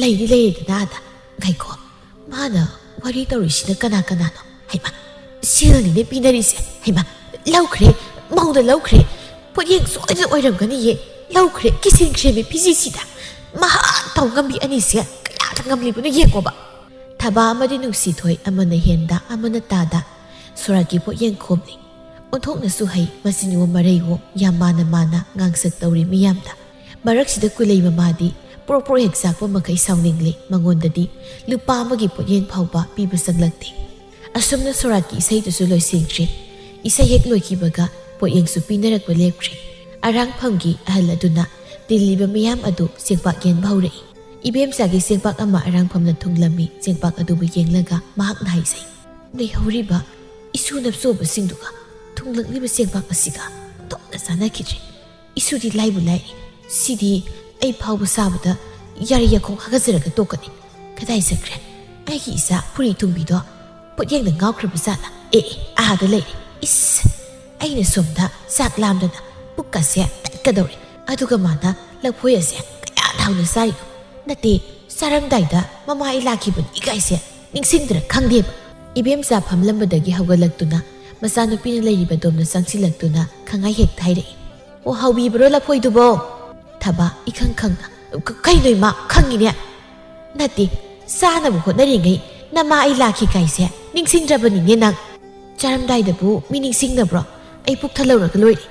"ꯂꯩꯗꯤ ꯂꯩꯔꯦꯗꯅ ꯑꯥꯗ꯫ ꯉꯥꯏꯈꯣ, ꯃꯥꯅ ꯋꯥꯔꯤ ꯇꯧꯔꯤꯁꯤꯅ ꯀꯅꯥ ꯀꯅꯥꯅꯣ? ꯍꯩꯃꯥ, ꯁꯦꯜꯅꯤꯅꯦ ꯄꯤꯅꯔꯤꯁꯦ꯫ ꯍꯩꯃꯥ, ꯂꯧꯈ꯭ꯔꯦ, ꯃꯧꯅ ꯂꯧꯈ꯭ꯔꯦ꯫ ꯄꯣꯠꯌꯦꯡ ꯁꯣꯏꯗꯅ ꯑꯣꯏꯔꯝꯒꯅꯤꯌꯦ꯫ ꯂꯧꯈ꯭ꯔꯦ, ꯀꯤꯁꯤꯟꯈ꯭ꯔꯦꯃꯤ ꯐꯤꯖꯤꯁꯤꯗ꯫ ꯃꯍꯥꯛ ꯇꯧ ꯉꯝꯕꯤ ꯑꯅꯤꯁꯦ ꯀꯌꯥꯗ ꯉꯝꯂꯤꯕꯅꯣ ꯌꯦꯡꯉꯣꯕ꯫" ꯊꯕꯥ ꯑꯃꯗꯤ ꯅꯨꯡꯁꯤꯊꯣꯏ ꯑꯃꯅ ꯍꯦꯟꯗ ꯑꯃꯅ ꯇꯥꯗ ꯁꯣꯔꯥꯠꯀꯤ ꯄꯣꯠꯌꯦꯡ ꯈꯣꯝꯂꯤ꯫ ꯑꯣꯟꯊꯣꯛꯅꯁꯨ ꯍꯩ, ꯃꯆꯤꯟꯋꯣ ꯃꯔꯩꯋꯣ ꯌꯥꯝ ꯃꯥꯟꯅ ꯃꯥꯟꯅ ꯉꯥꯡꯁꯛ ꯇꯧꯔꯤ ꯃꯤꯌꯥꯝꯗ꯫ ꯃꯔꯛꯁꯤꯗ ꯀꯨꯂꯩ ꯃꯃꯥꯗꯤ ꯄ꯭ꯔꯣꯛ ꯄ꯭ꯔꯣꯛ ꯍꯦꯛ ꯆꯥꯛꯄ ꯃꯈꯩ ꯁꯥꯎꯅꯤꯡꯂꯤ꯫ ꯃꯉꯣꯟꯗꯗꯤ ꯂꯨꯄꯥ ꯑꯃꯒꯤ ꯄꯣꯠꯌꯦꯡ ꯐꯥꯎꯕ ꯄꯤꯕ ꯆꯪꯂꯛꯇꯦ꯫ ꯑꯁꯨꯝꯅ ꯁꯣꯔꯥꯠꯀꯤ ꯏꯁꯩꯗꯨꯁꯨ ꯂꯣꯏꯁꯤꯟꯈ꯭ꯔꯦ꯫ ꯏꯁꯩ ꯍꯦꯛ ꯂꯣꯏꯈꯤꯕꯒ ꯄꯣꯠꯌꯦꯡꯁꯨ ꯄꯤꯅꯔꯛꯄ ꯂꯦꯞꯈ꯭ꯔꯦ꯫ ꯑꯔꯥꯡꯐꯝꯒꯤ ꯑꯍꯜ ꯑꯗꯨꯅ ꯇꯤꯜꯂꯤꯕ ꯃꯤꯌꯥꯝ ꯑꯗꯨ ꯆꯦꯡꯄꯥꯛ ꯌꯦꯟꯕ ꯍꯧꯔꯛꯏ꯫ ꯏꯕꯦꯝꯆꯥꯒꯤ ꯆꯦꯡꯄꯥꯛ ꯑꯃ ꯑꯔꯥꯡꯐꯝꯅ ꯊꯨꯡꯂꯝꯃꯤ꯫ ꯆꯦꯡꯄꯥꯛ ꯑꯗꯨꯕꯨ ꯌꯦꯡꯂꯒ ꯃꯍꯥꯛꯅ ꯍꯥꯏꯖꯩ, "ꯂꯩꯍꯧꯔꯤꯕ ꯏꯁꯨ ꯅꯞꯆꯣꯕꯁꯤꯡꯗꯨꯒ ꯊꯨꯡꯂꯛꯂꯤꯕ ꯆꯦꯡꯄꯥꯛ ꯑꯁꯤꯒ ꯑꯣꯟꯊꯣꯛꯅ ꯆꯥꯟꯅꯈꯤꯗ꯭ꯔꯦ꯫ ꯏꯁꯨꯗꯤ ꯂꯥꯏꯕꯨ ꯂꯥꯏꯔꯤ꯫ ꯁꯤꯗꯤ ꯑꯩ ꯐꯥꯎꯕ ꯆꯥꯕꯗ ꯌꯥꯔꯤ ꯌꯥꯈꯣꯡ ꯍꯥꯒꯠꯆꯔꯒ ꯇꯣꯛꯀꯅꯤ꯫ ꯀꯗꯥꯏ ꯆꯠꯈ꯭ꯔꯦ ꯑꯩꯒꯤ ꯏꯆꯥ ꯐꯨꯔꯤ ꯊꯨꯡꯕꯤꯗꯣ? ꯄꯣꯠꯌꯦꯡꯗ ꯉꯥꯎꯈ꯭ꯔꯕ ꯖꯥꯠꯂ? ꯑꯦ, ꯑꯦ, ꯑꯥꯗ ꯂꯩꯔꯦ꯫ ꯏꯁ, ꯑꯩꯅ ꯁꯣꯝꯗ ꯆꯥꯛ ꯂꯥꯝꯗꯅ ꯄꯨꯛꯀꯁꯦ ꯇꯠꯀꯗꯧꯔꯦ꯫ ꯑꯗꯨꯒ ꯃꯥꯅ ꯂꯐꯣꯏ ꯑꯁꯦ ꯀꯌꯥ ꯍꯥꯎꯅ ꯆꯥꯔꯤꯅꯣ? ꯅꯠꯇꯦ, ꯆꯥꯔꯝꯗꯥꯏꯗ ꯃꯃꯥ ꯑꯩ ꯂꯥꯛꯈꯤꯕꯅꯤ ꯀꯥꯏꯁꯦ ꯅꯤꯡꯁꯤꯡꯗ꯭ꯔꯥ ꯈꯪꯗꯦꯕ꯫" ꯏꯕꯦꯝꯆꯥ ꯐꯝꯂꯝꯕꯗꯒꯤ ꯍꯧꯒꯠꯂꯛꯇꯨꯅ ꯃꯆꯥꯅꯨꯄꯤꯅ ꯂꯩꯔꯤꯕ ꯗꯣꯝꯅ ꯆꯪꯁꯤꯜꯂꯛꯇꯨꯅ ꯈꯪꯍꯥꯏ ꯍꯦꯛꯇ ꯍꯥꯏꯔꯛꯏ, "ꯑꯣ, ꯍꯥꯎꯕꯤꯕ꯭ꯔꯣ ꯂꯐꯣꯏꯗꯨꯕꯣ?" ꯊꯕꯥ ꯏꯈꯪ ꯈꯪꯅ, "ꯀ-, ꯀꯩꯅꯣ ꯏꯃꯥ, ꯈꯪꯉꯤꯅꯦ꯫" "ꯅꯠꯇꯦ, ꯆꯥꯅꯕ ꯍꯣꯠꯅꯔꯤꯉꯩ ꯅꯃꯥ ꯑꯩ ꯂꯥꯛꯈꯤ ꯀꯥꯏꯁꯦ ꯅꯤꯡꯁꯤꯡꯗ꯭ꯔꯕꯅꯤꯅꯦ ꯅꯪ꯫ ꯆꯥꯔꯝꯗꯥꯏꯗꯕꯨ ꯃꯤ ꯅꯤꯡꯁꯤꯡꯅꯕ꯭ꯔꯣ? ꯑꯩ ꯄꯨꯛ ꯊꯜꯍꯧꯔꯒ ꯂꯣꯏꯔꯦ꯫"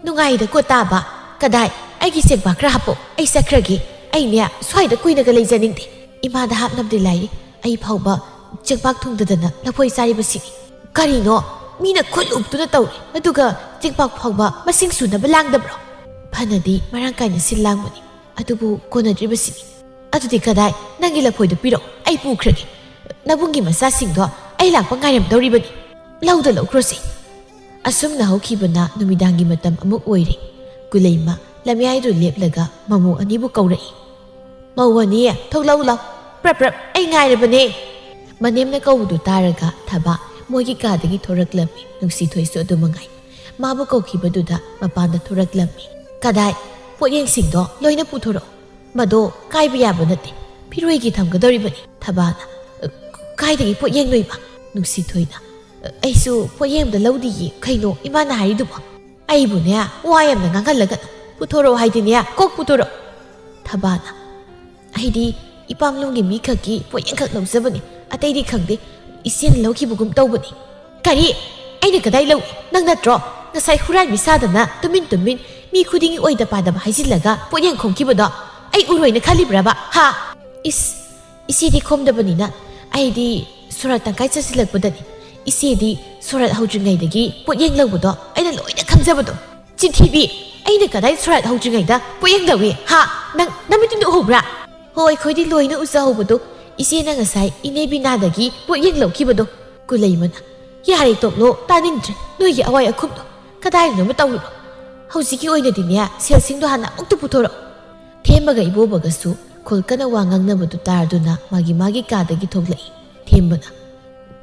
"ꯅꯨꯡꯉꯥꯏꯗꯀꯣ ꯇꯥꯕ꯫ ꯀꯗꯥꯏ? ꯑꯩꯒꯤ ꯆꯦꯡꯄꯥꯛ ꯈꯔ ꯍꯥꯞꯄꯣ, ꯑꯩ ꯆꯠꯈ꯭ꯔꯒꯦ꯫ ꯑꯩꯅꯦ, ꯁ꯭ꯋꯥꯏꯗ ꯀꯨꯏꯅꯒ ꯂꯩꯖꯅꯤꯡꯗꯦ꯫" ꯏꯃꯥꯗ ꯍꯥꯞꯅꯕꯗꯤ ꯂꯥꯏꯔꯤ, ꯑꯩ ꯐꯥꯎꯕ ꯆꯦꯡꯄꯥꯛ ꯊꯨꯡꯗꯗꯅ ꯂꯐꯣꯏ ꯆꯥꯔꯤꯕꯁꯤꯅꯤ꯫ ꯀꯔꯤꯅꯣ? ꯃꯤꯅ ꯈꯨꯠ ꯎꯞꯇꯨꯅ ꯇꯧꯔꯤ, ꯑꯗꯨꯒ ꯆꯦꯡꯄꯥꯛ ꯐꯥꯎꯕ ꯃꯁꯤꯡ ꯁꯨꯅꯕ ꯂꯥꯡꯗꯕ꯭ꯔꯣ? ꯐꯅꯗꯤ ꯃꯔꯥꯡ ꯀꯥꯏꯅ ꯁꯤꯜ ꯂꯥꯡꯕꯅꯤ, ꯑꯗꯨꯕꯨ ꯀꯣꯟꯅꯗ꯭ꯔꯤꯕꯁꯤꯅꯤ꯫ ꯑꯗꯨꯗꯤ ꯀꯗꯥꯏ? ꯅꯪꯒꯤ ꯂꯐꯣꯏꯗꯨ ꯄꯤꯔꯛꯑꯣ, ꯑꯩ ꯄꯨꯈ꯭ꯔꯒꯦ꯫ ꯅꯕꯨꯡꯒꯤ ꯃꯆꯥꯁꯤꯡꯗꯣ ꯑꯩ ꯂꯥꯛꯄ ꯉꯥꯏꯔꯝꯗꯧꯔꯤꯕꯅꯤ꯫ ꯂꯧꯗ ꯂꯧꯈ꯭ꯔꯣꯁꯤ꯫ ꯑꯁꯨꯝꯅ ꯍꯧꯈꯤꯕꯅ ꯅꯨꯃꯤꯗꯥꯡꯒꯤ ꯃꯇꯝ ꯑꯃꯨꯛ ꯑꯣꯏꯔꯦ꯫ ꯀꯨꯂꯩꯃ ꯂꯝꯌꯥꯏꯗꯨ ꯂꯦꯞꯂꯒ ꯃꯃꯧ ꯑꯅꯤꯕꯨ ꯀꯧꯔꯛꯏ꯫ "ꯃꯧ ꯑꯅꯤ, ꯊꯣꯛꯂꯛꯎ ꯂꯥꯎ꯫ ꯄ꯭ꯔꯞ ꯄ꯭ꯔꯞ, ꯑꯩ ꯉꯥꯏꯔꯕꯅꯦ!" ꯃꯅꯦꯝꯅ ꯀꯧꯕꯗꯨ ꯇꯥꯔꯒ ꯊꯕꯥ ꯃꯣꯏꯒꯤ ꯀꯥꯗꯒꯤ ꯊꯣꯔꯛꯂꯝꯃꯤ꯫ ꯅꯨꯡꯁꯤꯊꯣꯏꯁꯨ ꯑꯗꯨ ꯃꯉꯥꯏ꯫ ꯃꯥꯕꯨ ꯀꯧꯈꯤꯕꯗꯨꯗ ꯃꯄꯥꯟꯗ ꯊꯣꯔꯛꯂꯝꯃꯤ꯫ "ꯀꯗꯥꯏ? ꯄꯣꯠꯌꯦꯡꯁꯤꯡꯗꯣ ꯂꯣꯏꯅ ꯄꯨꯊꯣꯔꯛꯑꯣ꯫ ꯃꯗꯣ ꯀꯥꯏꯕ ꯌꯥꯕ ꯅꯠꯇꯦ, ꯐꯤꯔꯣꯏꯒꯤ ꯊꯝꯒꯗꯧꯔꯤꯕꯅꯤ꯫" ꯊꯕꯥꯅ, "ꯑ, ꯀꯥꯏꯗꯒꯤ ꯄꯣꯠꯌꯦꯡꯅꯣꯏꯕ?" ꯅꯨꯡꯁꯤꯊꯣꯏꯅ, "ꯑ, ꯑꯩꯁꯨ ꯄꯣꯠꯌꯦꯡ ꯑꯝꯇ ꯂꯧꯗꯤꯌꯦ꯫ ꯀꯩꯅꯣ ꯏꯃꯥꯅ ꯍꯥꯏꯔꯤꯗꯨꯕꯣ?" "ꯑꯩꯕꯨꯅꯦ, ꯋꯥ ꯌꯥꯝꯅ ꯉꯥꯡꯍꯜꯂꯒꯅꯨ꯫ ꯄꯨꯊꯣꯔꯛꯑꯣ ꯍꯥꯏꯗꯤꯅꯦ, ꯀꯣꯛ ꯄꯨꯊꯣꯔꯛꯑꯣ꯫" ꯊꯕꯥꯅ, "ꯑꯩꯗꯤ ꯏꯄꯥꯝꯂꯣꯝꯒꯤ ꯃꯤꯈꯛꯀꯤ ꯄꯣꯠꯌꯦꯡꯈꯛ ꯂꯧꯖꯕꯅꯤ, ꯑꯇꯩꯗꯤ ꯈꯪꯗꯦ꯫ ꯏꯆꯦꯅ ꯂꯧꯈꯤꯕꯒꯨꯝ ꯇꯧꯕꯅꯤ꯫" "ꯀꯔꯤ? ꯑꯩꯅ ꯀꯗꯥꯏ ꯂꯧꯏ? ꯅꯪ ꯅꯠꯇ꯭ꯔꯣ ꯉꯁꯥꯏ ꯍꯨꯔꯥꯟꯕꯤ ꯁꯥꯗꯅ ꯇꯨꯃꯤꯟ ꯇꯨꯃꯤꯟ ꯃꯤ ꯈꯨꯗꯤꯡꯒꯤ ꯑꯣꯏꯗ ꯄꯥꯗꯕ ꯍꯥꯏꯖꯤꯜꯂꯒ ꯄꯣꯠꯌꯦꯡ ꯈꯣꯝꯈꯤꯕꯗꯣ ꯑꯩ ꯎꯔꯣꯏꯅ ꯈꯜꯂꯤꯕ꯭ꯔꯕ? ꯍꯥ?" "ꯏꯁ, ꯏꯆꯦꯗꯤ ꯈꯣꯝꯗꯕꯅꯤꯅ ꯑꯩꯗꯤ ꯁꯣꯔꯥꯠ ꯇꯪꯈꯥꯏ ꯆꯠꯁꯤꯜꯂꯛꯄꯗꯅꯤ꯫ ꯏꯆꯦꯗꯤ ꯁꯣꯔꯥꯠ ꯍꯧꯗ꯭ꯔꯤꯉꯩꯗꯒꯤ ꯄꯣꯠꯌꯦꯡ ꯂꯧꯕꯗꯣ ꯑꯩꯅ ꯂꯣꯏꯅ ꯈꯪꯖꯕꯗꯣ꯫" "ꯆꯤꯟꯊꯤꯕꯤ! ꯑꯩꯅ ꯀꯗꯥꯏ ꯁꯣꯔꯥꯠ ꯍꯧꯗ꯭ꯔꯤꯉꯩꯗ ꯄꯣꯠꯌꯦꯡ ꯂꯧꯏ? ꯍꯥ? ꯅꯪ ꯅꯃꯤꯠꯇꯨꯅ ꯎꯍꯧꯕ꯭ꯔꯥ?" "ꯍꯣ, ꯑꯩꯈꯣꯏꯗꯤ ꯂꯣꯏꯅ ꯎꯖꯍꯧꯕꯗꯣ, ꯏꯆꯦꯅ ꯉꯁꯥꯏ ꯏꯅꯦ ꯕꯤꯅꯥꯗꯒꯤ ꯄꯣꯠꯌꯦꯡ ꯂꯧꯈꯤꯕꯗꯣ꯫" ꯀꯨꯂꯩꯃꯅ, "ꯌꯥꯔꯦ ꯇꯣꯛꯂꯣ, ꯇꯥꯅꯤꯡꯗ꯭ꯔꯦ ꯅꯣꯏꯒꯤ ꯑꯋꯥꯏ ꯑꯈꯨꯝꯗꯣ꯫ ꯀꯗꯥꯏꯗꯅꯣꯃ ꯇꯧꯔꯨꯔꯣ꯫ ꯍꯧꯖꯤꯛꯀꯤ ꯑꯣꯏꯅꯗꯤꯅꯦ ꯁꯦꯜꯁꯤꯡꯗꯣ ꯍꯥꯟꯅ ꯑꯃꯨꯛꯇ ꯄꯨꯊꯣꯔꯛꯑꯣ꯫" ꯊꯦꯝꯕꯒ ꯏꯕꯣꯕꯒꯁꯨ ꯈꯣꯜ ꯀꯟꯅ ꯋꯥ ꯉꯥꯡꯅꯕꯗꯨ ꯇꯥꯔꯗꯨꯅ ꯃꯥꯒꯤ ꯃꯥꯒꯤ ꯀꯥꯗꯒꯤ ꯊꯣꯛꯂꯛꯏ꯫ ꯊꯦꯝꯕꯅ,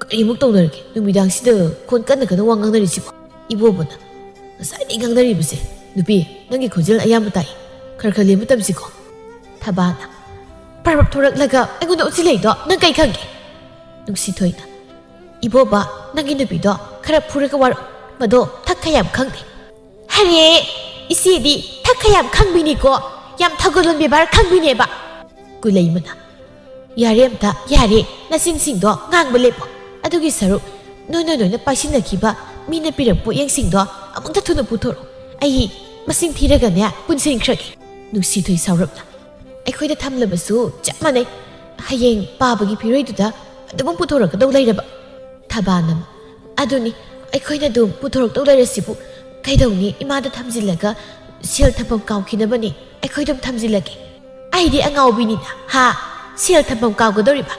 "ꯀꯔꯤꯃꯨꯛ ꯇꯧꯅꯔꯒꯦ? ꯅꯨꯃꯤꯗꯥꯡꯁꯤꯗ ꯈꯣꯟ ꯀꯟꯅ ꯀꯟꯅ ꯋꯥ ꯉꯥꯡꯅꯔꯤꯁꯤꯕꯣ?" ꯏꯕꯣꯕꯅ, "ꯉꯁꯥꯏꯗꯒꯤ ꯉꯥꯡꯅꯔꯤꯕꯁꯦ꯫ ꯅꯨꯄꯤ, ꯅꯪꯒꯤ ꯈꯣꯟꯖꯦꯜ ꯑꯌꯥꯝꯕ ꯇꯥꯏ꯫ ꯈꯔ ꯈꯔ ꯂꯦꯝꯕ ꯇꯝꯁꯤꯀꯣ꯫" ꯊꯕꯥꯅ, "ꯄ꯭ꯔꯞ ꯄ꯭ꯔꯞ ꯊꯣꯔꯛꯂꯒ ꯑꯩꯉꯣꯟꯗ ꯎꯠꯁꯤꯜꯂꯛꯏꯗꯣ ꯅꯪ ꯀꯩ ꯈꯪꯒꯦ?" ꯅꯨꯡꯁꯤꯊꯣꯏꯅ, "ꯏꯕꯣꯕ, ꯅꯪꯒꯤ ꯅꯨꯄꯤꯗꯣ ꯈꯔ ꯐꯨꯔꯒ ꯋꯥꯔꯛꯑꯣ꯫ ꯃꯗꯣ ꯊꯛ ꯈꯌꯥꯝ ꯈꯪꯗꯦ꯫" "ꯍꯔꯦ, ꯏꯆꯦꯗꯤ ꯊꯛ ꯈꯌꯥꯝ ꯈꯪꯕꯤꯅꯤꯀꯣ꯫ ꯌꯥꯝ ꯊꯧꯒꯜꯂꯣꯟ ꯕꯦꯕꯥꯔ ꯈꯪꯕꯤꯅꯦꯕ꯫" ꯀꯨꯂꯩꯃꯅ, "ꯌꯥꯔꯦ ꯑꯝꯇ, ꯌꯥꯔꯦ꯫ ꯅꯆꯤꯟꯁꯤꯡꯗꯣ ꯉꯥꯡꯕ ꯂꯦꯞꯄꯣ꯫ ꯑꯗꯨꯒꯤ ꯁꯔꯨꯛ ꯅꯣꯏꯅ ꯂꯣꯏꯅ ꯄꯥꯏꯁꯤꯟꯅꯈꯤꯕ ꯃꯤꯅ ꯄꯤꯔꯛꯄ ꯄꯣꯠꯌꯦꯡꯁꯤꯡꯗꯣ ꯑꯃꯨꯛꯇ ꯊꯨꯅ ꯄꯨꯊꯣꯔꯛꯑꯣ꯫ ꯑꯩ ꯃꯁꯤꯡ ꯊꯤꯔꯒꯅꯦ ꯄꯨꯟꯁꯤꯟꯈ꯭ꯔꯒꯦ꯫" ꯅꯨꯡꯁꯤꯊꯣꯏ ꯁꯥꯎꯔꯞꯅ, "ꯑꯩꯈꯣꯏꯗ ꯊꯝꯂꯕꯁꯨ ꯆꯞ ꯃꯥꯟꯅꯩ꯫ ꯍꯌꯦꯡ ꯄꯥꯕꯒꯤ ꯐꯤꯔꯣꯏꯗꯨꯗ ꯑꯗꯨꯝ ꯄꯨꯊꯣꯔꯛꯀꯗꯧ ꯂꯩꯔꯕ? ꯊꯕꯥꯅꯝ, ꯑꯗꯨꯅꯤ, ꯑꯩꯈꯣꯏꯅ ꯑꯗꯨꯝ ꯄꯨꯊꯣꯔꯛꯇꯧ ꯂꯩꯔꯁꯤꯕꯨ ꯀꯩꯗꯧꯅꯤ? ꯏꯃꯥꯗ ꯊꯝꯖꯤꯜꯂꯒ ꯁꯦꯜ ꯊꯝꯐꯝ ꯀꯥꯎꯈꯤꯅꯕꯅꯤ꯫ ꯑꯩꯈꯣꯏ ꯑꯗꯨꯝ ꯊꯝꯖꯤꯜꯂꯒꯦ꯫ ꯑꯩꯗꯤ ꯑꯉꯥꯎꯕꯤꯅꯤꯅ, ꯍꯥ? ꯁꯦꯜ ꯊꯝꯐꯝ ꯀꯥꯎꯒꯗꯧꯔꯤꯕ?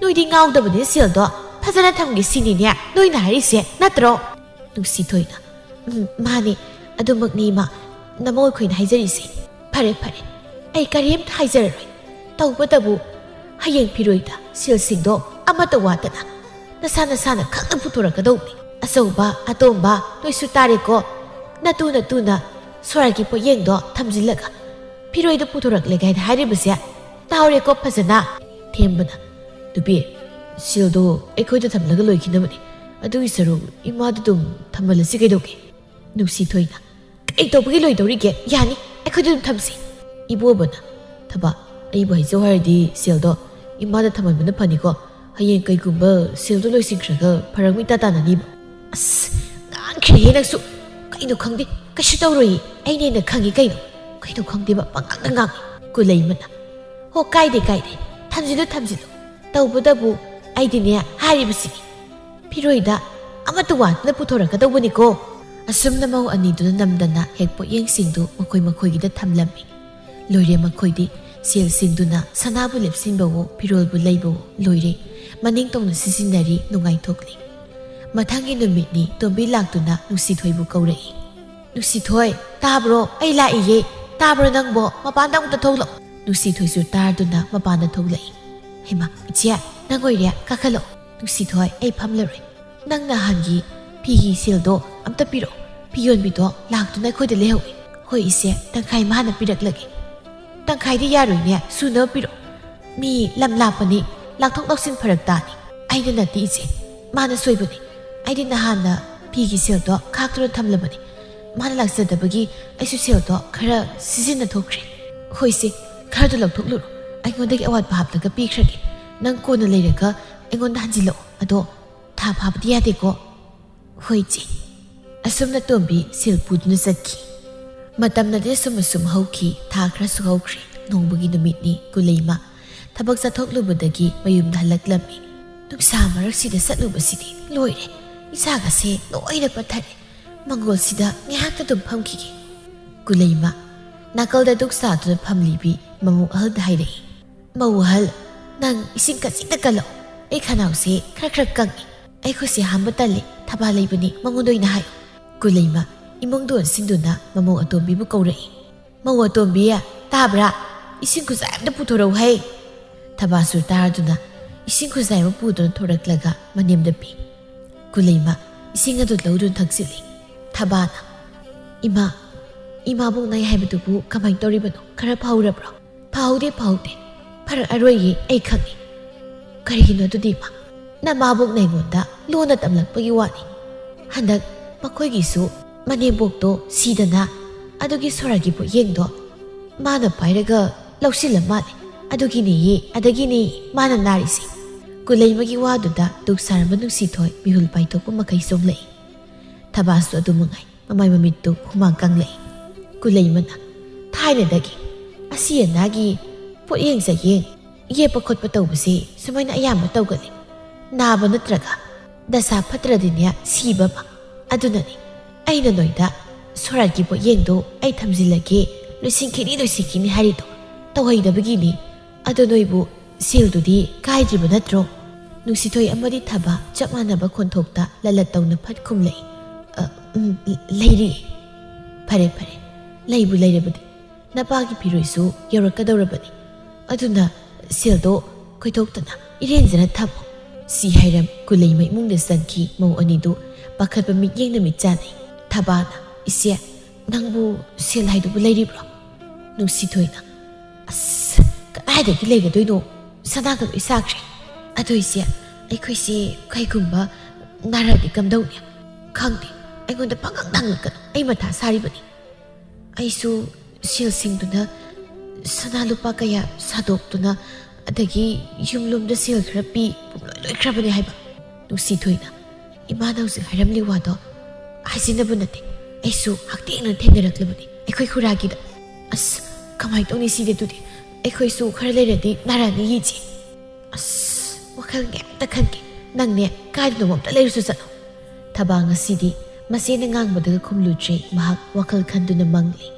ꯅꯣꯏꯗꯤ ꯉꯥꯎꯗꯕꯅꯤ, ꯁꯦꯜꯗꯣ ꯐꯖꯅ ꯊꯝꯒꯦ ꯁꯤꯅꯤꯅꯦ ꯅꯣꯏꯅ ꯍꯥꯏꯔꯤꯁꯦ, ꯅꯠꯇ꯭ꯔꯣ? ꯅꯨꯡꯁꯤꯊꯣꯏꯅ, "ꯎꯝ, ꯃꯥꯅꯦ, ꯑꯗꯨꯃꯛꯅꯤ ꯏꯃꯥ, ꯅꯃꯧ ꯑꯩꯈꯣꯏꯅ ꯍꯥꯏꯖꯔꯤꯁꯦ꯫ ꯐꯔꯦ, ꯐꯔꯦ, ꯑꯩ ꯀꯔꯤꯝꯇ ꯍꯥꯏꯖꯔꯔꯣꯏ꯫ ꯇꯧꯕꯇꯕꯨ ꯍꯌꯦꯡ ꯐꯤꯔꯣꯏꯗ ꯁꯦꯜꯁꯤꯡꯗꯣ ꯑꯃꯠꯇ ꯋꯥꯠꯇꯅ ꯅꯁꯥ ꯅꯁꯥꯅ ꯈꯪꯅ ꯄꯨꯊꯣꯔꯛꯀꯗꯧꯕꯅꯤ꯫ ꯑꯆꯧꯕ, ꯑꯇꯣꯝꯕ, ꯅꯣꯏꯁꯨ ꯇꯥꯔꯦꯀꯣ? ꯅꯇꯨ ꯅꯇꯨꯅ ꯁꯣꯔꯥꯒꯤ ꯄꯣꯠꯌꯦꯡꯗꯣ ꯊꯝꯖꯤꯜꯂꯒ ꯐꯤꯔꯣꯏꯗ ꯄꯨꯊꯣꯔꯛꯂꯦ ꯀꯥꯏꯅ ꯍꯥꯏꯔꯤꯕꯁꯦ ꯇꯥꯍꯧꯔꯦꯀꯣ ꯐꯖꯅ?" ꯊꯦꯝꯕꯅ, "ꯅꯨꯄꯤ, ꯁꯦꯜꯗꯣ ꯑꯩꯈꯣꯏꯗ ꯊꯝꯂꯒ ꯂꯣꯏꯈꯤꯅꯕꯅꯤ꯫ ꯑꯗꯨꯒꯤ ꯁꯔꯨꯛ ꯏꯃꯥꯗ ꯑꯗꯨꯝ ꯊꯝꯍꯜꯂꯁꯤ ꯀꯩꯗꯧꯒꯦ?" ꯅꯨꯡꯁꯤꯊꯣꯏꯅ, "ꯀꯩ ꯇꯧꯕꯒꯤ ꯂꯣꯏꯗꯧꯔꯤꯒꯦ? ꯌꯥꯅꯤ, ꯑꯩꯈꯣꯏꯗ ꯑꯗꯨꯝ ꯊꯝꯁꯤ꯫" ꯏꯕꯣꯕꯅ, "ꯊꯕ, ꯑꯩꯕꯨ ꯍꯥꯏꯖꯧ ꯍꯥꯏꯔꯗꯤ ꯁꯦꯜꯗꯣ ꯏꯃꯥꯗ ꯊꯝꯍꯟꯕꯅ ꯐꯅꯤꯀꯣ꯫ ꯍꯌꯦꯡ ꯀꯩꯒꯨꯝꯕ ꯁꯦꯜꯗꯣ ꯂꯣꯏꯁꯤꯟꯈ꯭ꯔꯒ ꯐꯔꯛ ꯃꯤꯇꯥ ꯇꯥꯅꯅꯤꯕ꯫" "ꯑꯁ, ꯉꯥꯡꯈ꯭ꯔꯦꯍꯦ ꯅꯪꯁꯨ꯫ ꯀꯩꯅꯣ ꯈꯪꯗꯦ, ꯀꯩꯁꯨ ꯇꯧꯔꯣꯏꯌꯦ꯫ ꯑꯩꯅ ꯍꯦꯟꯅ ꯈꯪꯉꯤ ꯀꯩꯅꯣ꯫ ꯀꯩꯅꯣ ꯈꯪꯗꯦꯕ, ꯄꯉꯥꯡꯗ ꯉꯥꯡꯉꯤ꯫" ꯀꯨꯂꯩꯃꯅ, "ꯍꯣ, ꯀꯥꯏꯗꯦ, ꯀꯥꯏꯗꯦ, ꯊꯝꯖꯤꯜꯂꯨ, ꯊꯝꯖꯤꯜꯂꯨ꯫ ꯇꯧꯕꯇꯕꯨ ꯑꯩꯗꯤꯅꯦ ꯍꯥꯏꯔꯤꯕꯁꯤꯅꯤ, ꯐꯤꯔꯣꯏꯗ ꯑꯃꯠꯇ ꯋꯥꯠꯇꯅ ꯄꯨꯊꯣꯔꯛꯀꯗꯧꯕꯅꯤꯀꯣ꯫" ꯑꯁꯨꯝꯅ ꯃꯧ ꯑꯅꯤꯗꯨꯅ ꯅꯝꯗꯅ ꯍꯦꯛ ꯄꯣꯠꯌꯦꯡꯁꯤꯡꯗꯨ ꯃꯈꯣꯏ ꯃꯈꯣꯏꯒꯤꯗ ꯊꯝꯂꯝꯃꯤ꯫ ꯂꯣꯏꯔꯦ ꯃꯈꯣꯏꯗꯤ꯫ ꯁꯦꯜꯁꯤꯡꯗꯨꯅ ꯁꯅꯥꯕꯨ ꯂꯦꯞꯁꯤꯟꯕꯋꯣ, ꯐꯤꯔꯣꯜꯕꯨ ꯂꯩꯕꯋꯣ ꯂꯣꯏꯔꯦ꯫ ꯃꯅꯤꯡ ꯇꯣꯡꯅ ꯁꯤꯖꯤꯟꯅꯔꯤ, ꯅꯨꯡꯉꯥꯏꯊꯣꯛꯂꯤ꯫ ꯃꯊꯪꯒꯤ ꯅꯨꯃꯤꯠꯅꯤ꯫ ꯇꯣꯝꯕꯤ ꯂꯥꯛꯇꯨꯅ ꯅꯨꯡꯁꯤꯊꯣꯏꯕꯨ ꯀꯧꯔꯛꯏ꯫ "ꯅꯨꯡꯁꯤꯊꯣꯏ, ꯇꯥꯕ꯭ꯔꯣ? ꯑꯩ ꯂꯥꯛꯏꯌꯦ꯫ ꯇꯥꯕ꯭ꯔꯣ ꯅꯪꯕꯣ? ꯃꯄꯥꯟꯗ ꯑꯃꯨꯛꯇ ꯊꯣꯛꯂꯛꯑꯣ꯫" ꯅꯨꯡꯁꯤꯊꯣꯏꯁꯨ ꯇꯥꯔꯗꯨꯅ ꯃꯄꯥꯟꯗ ꯊꯣꯛꯂꯛꯏ꯫ "ꯍꯩꯃꯥ, ꯏꯆꯦ, ꯅꯪ ꯑꯣꯏꯔꯦ? ꯀꯥꯈꯠꯂꯛꯑꯣ꯫" "ꯅꯨꯡꯁꯤꯊꯣꯏ, ꯑꯩ ꯐꯝꯂꯔꯣꯏ꯫ ꯅꯪ ꯅꯍꯥꯟꯒꯤ ꯐꯤꯒꯤ ꯁꯦꯜꯗꯣ ꯑꯝꯇ ꯄꯤꯔꯛꯑꯣ꯫ ꯐꯤ ꯌꯣꯟꯕꯤꯗꯣ ꯂꯥꯛꯇꯨꯅ ꯑꯩꯈꯣꯏꯗ ꯂꯩꯍꯧꯏ꯫" "ꯍꯣꯏ ꯏꯆꯦ, ꯇꯪꯈꯥꯏ ꯃꯥꯅ ꯄꯤꯔꯛꯂꯒꯦ꯫" "ꯇꯪꯈꯥꯏꯗꯤ ꯌꯥꯔꯣꯏꯅꯦ, ꯁꯨꯅꯕ ꯄꯤꯔꯛꯑꯣ꯫ ꯃꯤ ꯂꯝ ꯂꯥꯞꯄꯅꯤ, ꯂꯥꯛꯊꯣꯛ ꯂꯥꯛꯁꯤꯟ ꯐꯔꯛ ꯇꯥꯅꯤ꯫" "ꯑꯩꯅ ꯅꯠꯇꯦ ꯏꯆꯦ, ꯃꯥꯅ ꯁꯣꯏꯕꯅꯤ꯫ ꯑꯩꯗꯤ ꯅꯍꯥꯟꯅ ꯐꯤꯒꯤ ꯁꯦꯜꯗꯣ ꯈꯥꯛꯇꯨꯅ ꯊꯝꯂꯕꯅꯤ꯫ ꯃꯥꯅ ꯂꯥꯛꯆꯗꯕꯒꯤ ꯑꯩꯁꯨ ꯁꯦꯜꯗꯣ ꯈꯔ ꯁꯤꯖꯤꯟꯅ ꯊꯣꯛꯈ꯭ꯔꯦ꯫" "ꯍꯣꯏꯁꯦ, ꯈꯔꯗꯣ ꯂꯧꯊꯣꯛꯂꯨꯔꯣ꯫ ꯑꯩꯉꯣꯟꯗꯒꯤ ꯑꯋꯥꯠꯄ ꯍꯥꯞꯂꯒ ꯄꯤꯈ꯭ꯔꯒꯦ꯫ ꯅꯪ ꯀꯣꯟꯅ ꯂꯩꯔꯒ ꯑꯩꯉꯣꯟꯗ ꯍꯟꯖꯤꯜꯂꯛꯑꯣ꯫ ꯑꯗꯣ ꯊꯥ ꯐꯥꯕꯗꯤ ꯌꯥꯗꯦꯀꯣ꯫" "ꯍꯣꯏ ꯏꯆꯦ꯫" ꯑꯁꯨꯝꯅ ꯇꯣꯝꯕꯤ ꯁꯦꯜ ꯄꯨꯗꯨꯅ ꯆꯠꯈꯤ꯫ ꯃꯇꯝꯅꯗꯤ ꯑꯁꯨꯝ ꯑꯁꯨꯝ ꯍꯧꯈꯤ꯫ ꯊꯥ ꯈꯔꯁꯨ ꯍꯧꯈ꯭ꯔꯦ꯫ ꯅꯣꯡꯃꯒꯤ ꯅꯨꯃꯤꯠꯅꯤ꯫ ꯀꯨꯂꯩꯃ ꯊꯕꯛ ꯆꯠꯊꯣꯛꯂꯨꯕꯗꯒꯤ ꯃꯌꯨꯝꯗ ꯍꯜꯂꯛꯂꯝꯃꯤ꯫ ꯅꯨꯡꯁꯥ ꯃꯔꯛꯁꯤꯗ ꯆꯠꯂꯨꯕꯁꯤꯗꯤ ꯂꯣꯏꯔꯦ꯫ ꯏꯁꯥꯒꯁꯦ ꯂꯣꯏꯅ ꯄꯠꯊꯔꯦ꯫ ꯃꯪꯒꯣꯜꯁꯤꯗ ꯉꯥꯏꯍꯥꯛꯇ ꯑꯗꯨꯝ ꯐꯝꯈꯤꯒꯦ꯫ ꯀꯨꯂꯩꯃ ꯅꯥꯀꯜꯗ ꯗꯨꯛ ꯁꯥꯗꯨꯅ ꯐꯝꯂꯤꯕꯤ ꯃꯃꯧ ꯑꯍꯜꯗ ꯍꯥꯏꯔꯛꯏ, "ꯃꯧ ꯑꯍꯜ, ꯅꯪ ꯏꯁꯤꯡ ꯈꯖꯤꯛꯇ ꯀꯜꯂꯛꯑꯣ꯫ ꯑꯩ ꯈꯅꯥꯎꯁꯦ ꯈꯔ ꯈꯔ ꯀꯪꯉꯤ꯫ ꯑꯩ ꯈꯨꯠꯁꯦ ꯍꯥꯝꯕ ꯇꯜꯂꯤ꯫ ꯊꯕꯥ ꯂꯩꯕꯅꯤ, ꯃꯉꯣꯟꯗ ꯑꯣꯏꯅ ꯍꯥꯏꯌꯨ꯫" ꯀꯨꯂꯩꯃ ꯏꯃꯨꯡꯗ ꯑꯣꯟꯁꯤꯟꯗꯨꯅ ꯃꯃꯧ ꯑꯇꯣꯝꯕꯤꯕꯨ ꯀꯧꯔꯛꯏ꯫ "ꯃꯧ ꯑꯇꯣꯝꯕꯤ, ꯇꯥꯕ꯭ꯔꯥ? ꯏꯁꯤꯡ ꯈꯨꯖꯥꯏ ꯑꯝꯇ ꯄꯨꯊꯣꯔꯛꯎ ꯍꯩ!" ꯊꯕꯥꯁꯨ ꯇꯥꯔꯗꯨꯅ ꯏꯁꯤꯡ ꯈꯨꯖꯥꯏ ꯑꯃ ꯄꯨꯗꯨꯅ ꯊꯣꯔꯛꯂꯒ ꯃꯅꯦꯝꯗ ꯄꯤ꯫ ꯀꯨꯂꯩꯃ ꯏꯁꯤꯡ ꯑꯗꯨ ꯂꯧꯗꯨꯅ ꯊꯛꯆꯤꯜꯂꯤ꯫ ꯊꯕꯥꯅ, "ꯏꯃꯥ, ꯏꯃꯥꯕꯣꯛ ꯅꯥꯏ ꯍꯥꯏꯕꯗꯨꯕꯨ ꯀꯃꯥꯏꯅ ꯇꯧꯔꯤꯕꯅꯣ? ꯈꯔ ꯐꯍꯧꯔꯕ꯭ꯔꯣ?" "ꯐꯍꯧꯗꯦ, ꯐꯍꯧꯗꯦ꯫ ꯐꯔꯛꯑꯔꯣꯏꯌꯦ, ꯑꯩ ꯈꯪꯉꯤ꯫" "ꯀꯔꯤꯒꯤꯅꯣ ꯑꯗꯨꯗꯤ, ꯏꯃꯥ? ꯅꯃꯥꯕꯣꯛꯅ ꯑꯩꯉꯣꯟꯗ ꯂꯣꯟꯅ ꯇꯝꯂꯛꯄꯒꯤ ꯋꯥꯅꯤ꯫ ꯍꯟꯗꯛ ꯃꯈꯣꯏꯒꯤꯁꯨ ꯃꯅꯦꯝꯕꯣꯛꯇꯣ ꯁꯤꯗꯅ ꯑꯗꯨꯒꯤ ꯁꯣꯔꯥꯠꯀꯤ ꯄꯣꯠꯌꯦꯡꯗꯣ ꯃꯥꯅ ꯄꯥꯏꯔꯒ ꯂꯧꯁꯤꯜꯂ ꯃꯥꯜꯂꯦ꯫ ꯑꯗꯨꯒꯤꯅꯦꯌꯦ, ꯑꯗꯒꯤꯅꯦ ꯃꯥꯅ ꯅꯥꯔꯤꯁꯦ꯫" ꯀꯨꯂꯩꯃꯒꯤ ꯋꯥꯗꯨꯗ ꯗꯨꯛ ꯁꯥꯔꯝꯕ ꯅꯨꯡꯁꯤꯊꯣꯏ ꯃꯤꯍꯨꯜ ꯄꯥꯏꯊꯣꯛꯄ ꯃꯈꯩ ꯆꯣꯡꯂꯛꯏ꯫ ꯊꯕꯥꯁꯨ ꯑꯗꯨ ꯃꯉꯥꯏ꯫ ꯃꯃꯥꯏ ꯃꯃꯤꯠꯇꯨ ꯍꯨꯃꯥꯡ ꯀꯪꯂꯛꯏ꯫ ꯀꯨꯂꯩꯃꯅ, "ꯊꯥꯏꯅꯗꯒꯤ ꯑꯁꯤ ꯑꯅꯥꯒꯤ ꯄꯣꯠꯌꯦꯡ ꯆꯥꯌꯦꯡ, ꯌꯦꯞꯄ ꯈꯣꯠꯄ ꯇꯧꯕꯁꯤ ꯁꯨꯃꯥꯏꯅ ꯑꯌꯥꯝꯕ ꯇꯧꯒꯜꯂꯤ꯫ ꯅꯥꯕ ꯅꯠꯇ꯭ꯔꯒ ꯗꯁꯥ ꯐꯠꯇ꯭ꯔꯗꯤꯅꯦ ꯁꯤꯕ ꯑꯃ꯫ ꯑꯗꯨꯅꯅꯤ ꯑꯩꯅ ꯅꯣꯏꯗ ꯁꯣꯔꯥꯠꯀꯤ ꯄꯣꯠꯌꯦꯡꯗꯣ ꯑꯩ ꯊꯝꯖꯤꯜꯂꯒꯦ, ꯂꯣꯏꯁꯤꯟꯈꯤꯅꯤ, ꯂꯣꯏꯁꯤꯟꯈꯤꯅꯤ ꯍꯥꯏꯔꯤꯗꯣ꯫ ꯇꯧꯍꯩꯗꯕꯒꯤꯅꯤ꯫ ꯑꯗꯣ ꯅꯣꯏꯕꯨ ꯁꯦꯜꯗꯨꯗꯤ ꯀꯥꯏꯗ꯭ꯔꯤꯕ ꯅꯠꯇ꯭ꯔꯣ?" ꯅꯨꯡꯁꯤꯊꯣꯏ ꯑꯃꯗꯤ ꯊꯕꯥ ꯆꯞ ꯃꯥꯟꯅꯕ ꯈꯣꯟꯊꯣꯛꯇ ꯂꯂꯠ ꯇꯧꯅ ꯐꯠ ꯈꯨꯝꯂꯛꯏ꯫ "ꯑ, ꯎꯝ, ꯂꯩꯔꯤ꯫" "ꯐꯔꯦ, ꯐꯔꯦ꯫ ꯂꯩꯕꯨ ꯂꯩꯔꯕꯗꯤ ꯅꯄꯥꯒꯤ ꯐꯤꯔꯣꯏꯁꯨ ꯌꯧꯔꯛꯀꯗꯧꯔꯕꯅꯤ꯫ ꯑꯗꯨꯅ ꯁꯦꯜꯗꯣ ꯈꯣꯏꯊꯣꯛꯇꯅ ꯏꯔꯦꯟꯖꯅ ꯊꯝꯃꯨ꯫" ꯁꯤ ꯍꯥꯏꯔꯝ ꯀꯨꯂꯩꯃ ꯏꯃꯨꯡꯗ ꯆꯪꯈꯤ꯫ ꯃꯧ ꯑꯅꯤꯗꯨ ꯄꯥꯈꯠꯄ ꯃꯤꯠꯌꯦꯡꯅ ꯃꯤꯠ ꯆꯥꯟꯅꯩ꯫ ꯊꯕꯥꯅ, "ꯏꯆꯦ, ꯅꯪꯕꯨ ꯁꯦꯜ ꯍꯥꯏꯗꯨꯕꯨ ꯂꯩꯔꯤꯕ꯭ꯔꯣ?" ꯅꯨꯡꯁꯤꯊꯣꯏꯅ, "ꯑꯁ, ꯀꯗꯥꯏꯗꯒꯤ ꯂꯩꯒꯗꯣꯏꯅꯣ? ꯁꯅꯥꯒ ꯂꯣꯏ ꯁꯥꯈ꯭ꯔꯦ꯫ ꯑꯗꯣ ꯏꯆꯦ, ꯑꯩꯈꯣꯏꯁꯦ ꯀꯩꯒꯨꯝꯕ ꯅꯥꯔꯛꯑꯗꯤ ꯀꯝꯗꯧꯅꯤ? ꯈꯪꯗꯦ, ꯑꯩꯉꯣꯟꯗ ꯄꯪꯍꯪꯗ ꯍꯪꯂꯛꯀꯅꯨ꯫ ꯑꯩ ꯃꯊꯥ ꯁꯥꯔꯤꯕꯅꯤ꯫ ꯑꯩꯁꯨ ꯁꯦꯜꯁꯤꯡꯗꯨꯅ ꯁꯅꯥ ꯂꯨꯄꯥ ꯀꯌꯥ ꯁꯥꯗꯣꯛꯇꯨꯅ, ꯑꯗꯒꯤ ꯌꯨꯝꯂꯣꯝꯗ ꯁꯦꯜ ꯈꯔ ꯄꯤ, ꯄꯨꯝꯂꯣꯏ ꯂꯣꯏꯈ꯭ꯔꯕꯅꯤ ꯍꯥꯏꯕ꯫" ꯅꯨꯡꯁꯤꯊꯣꯏꯅ, "ꯏꯃꯥꯅ ꯍꯧꯖꯤꯛ ꯍꯥꯏꯔꯝꯂꯤ ꯋꯥꯗꯣ ꯍꯥꯏꯖꯤꯟꯅꯕ ꯅꯠꯇꯦ꯫ ꯑꯩꯁꯨ ꯍꯛꯊꯦꯡꯅ ꯊꯦꯡꯅꯔꯛꯂꯕꯅꯤ ꯑꯩꯈꯣꯏ ꯈꯨꯔꯥꯒꯤꯗ꯫ ꯑꯁ, ꯀꯃꯥꯏꯅ ꯇꯧꯅꯤ ꯁꯤꯗꯤ ꯑꯗꯨꯗꯤ? ꯑꯩꯈꯣꯏꯁꯨ ꯈꯔ ꯂꯩꯔꯗꯤ ꯅꯥꯔꯛꯑꯅꯤ, ꯏꯆꯦ꯫ ꯑꯁ, ꯋꯥꯈꯜ ꯀꯩꯝꯇ ꯈꯟꯒꯦ꯫ ꯅꯪꯅꯦ, ꯀꯥꯏꯗꯅꯣ ꯑꯝꯇ ꯂꯩꯔꯨꯁꯨ ꯆꯠꯂꯣ꯫ ꯊꯕꯥ ꯉꯁꯤꯗꯤ ꯃꯆꯦꯅ ꯉꯥꯡꯕꯗꯒ ꯈꯨꯝꯂꯨꯗ꯭ꯔꯦ꯫ ꯃꯍꯥꯛ ꯋꯥꯈꯜ ꯈꯟꯗꯨꯅ ꯃꯪꯂꯤ꯫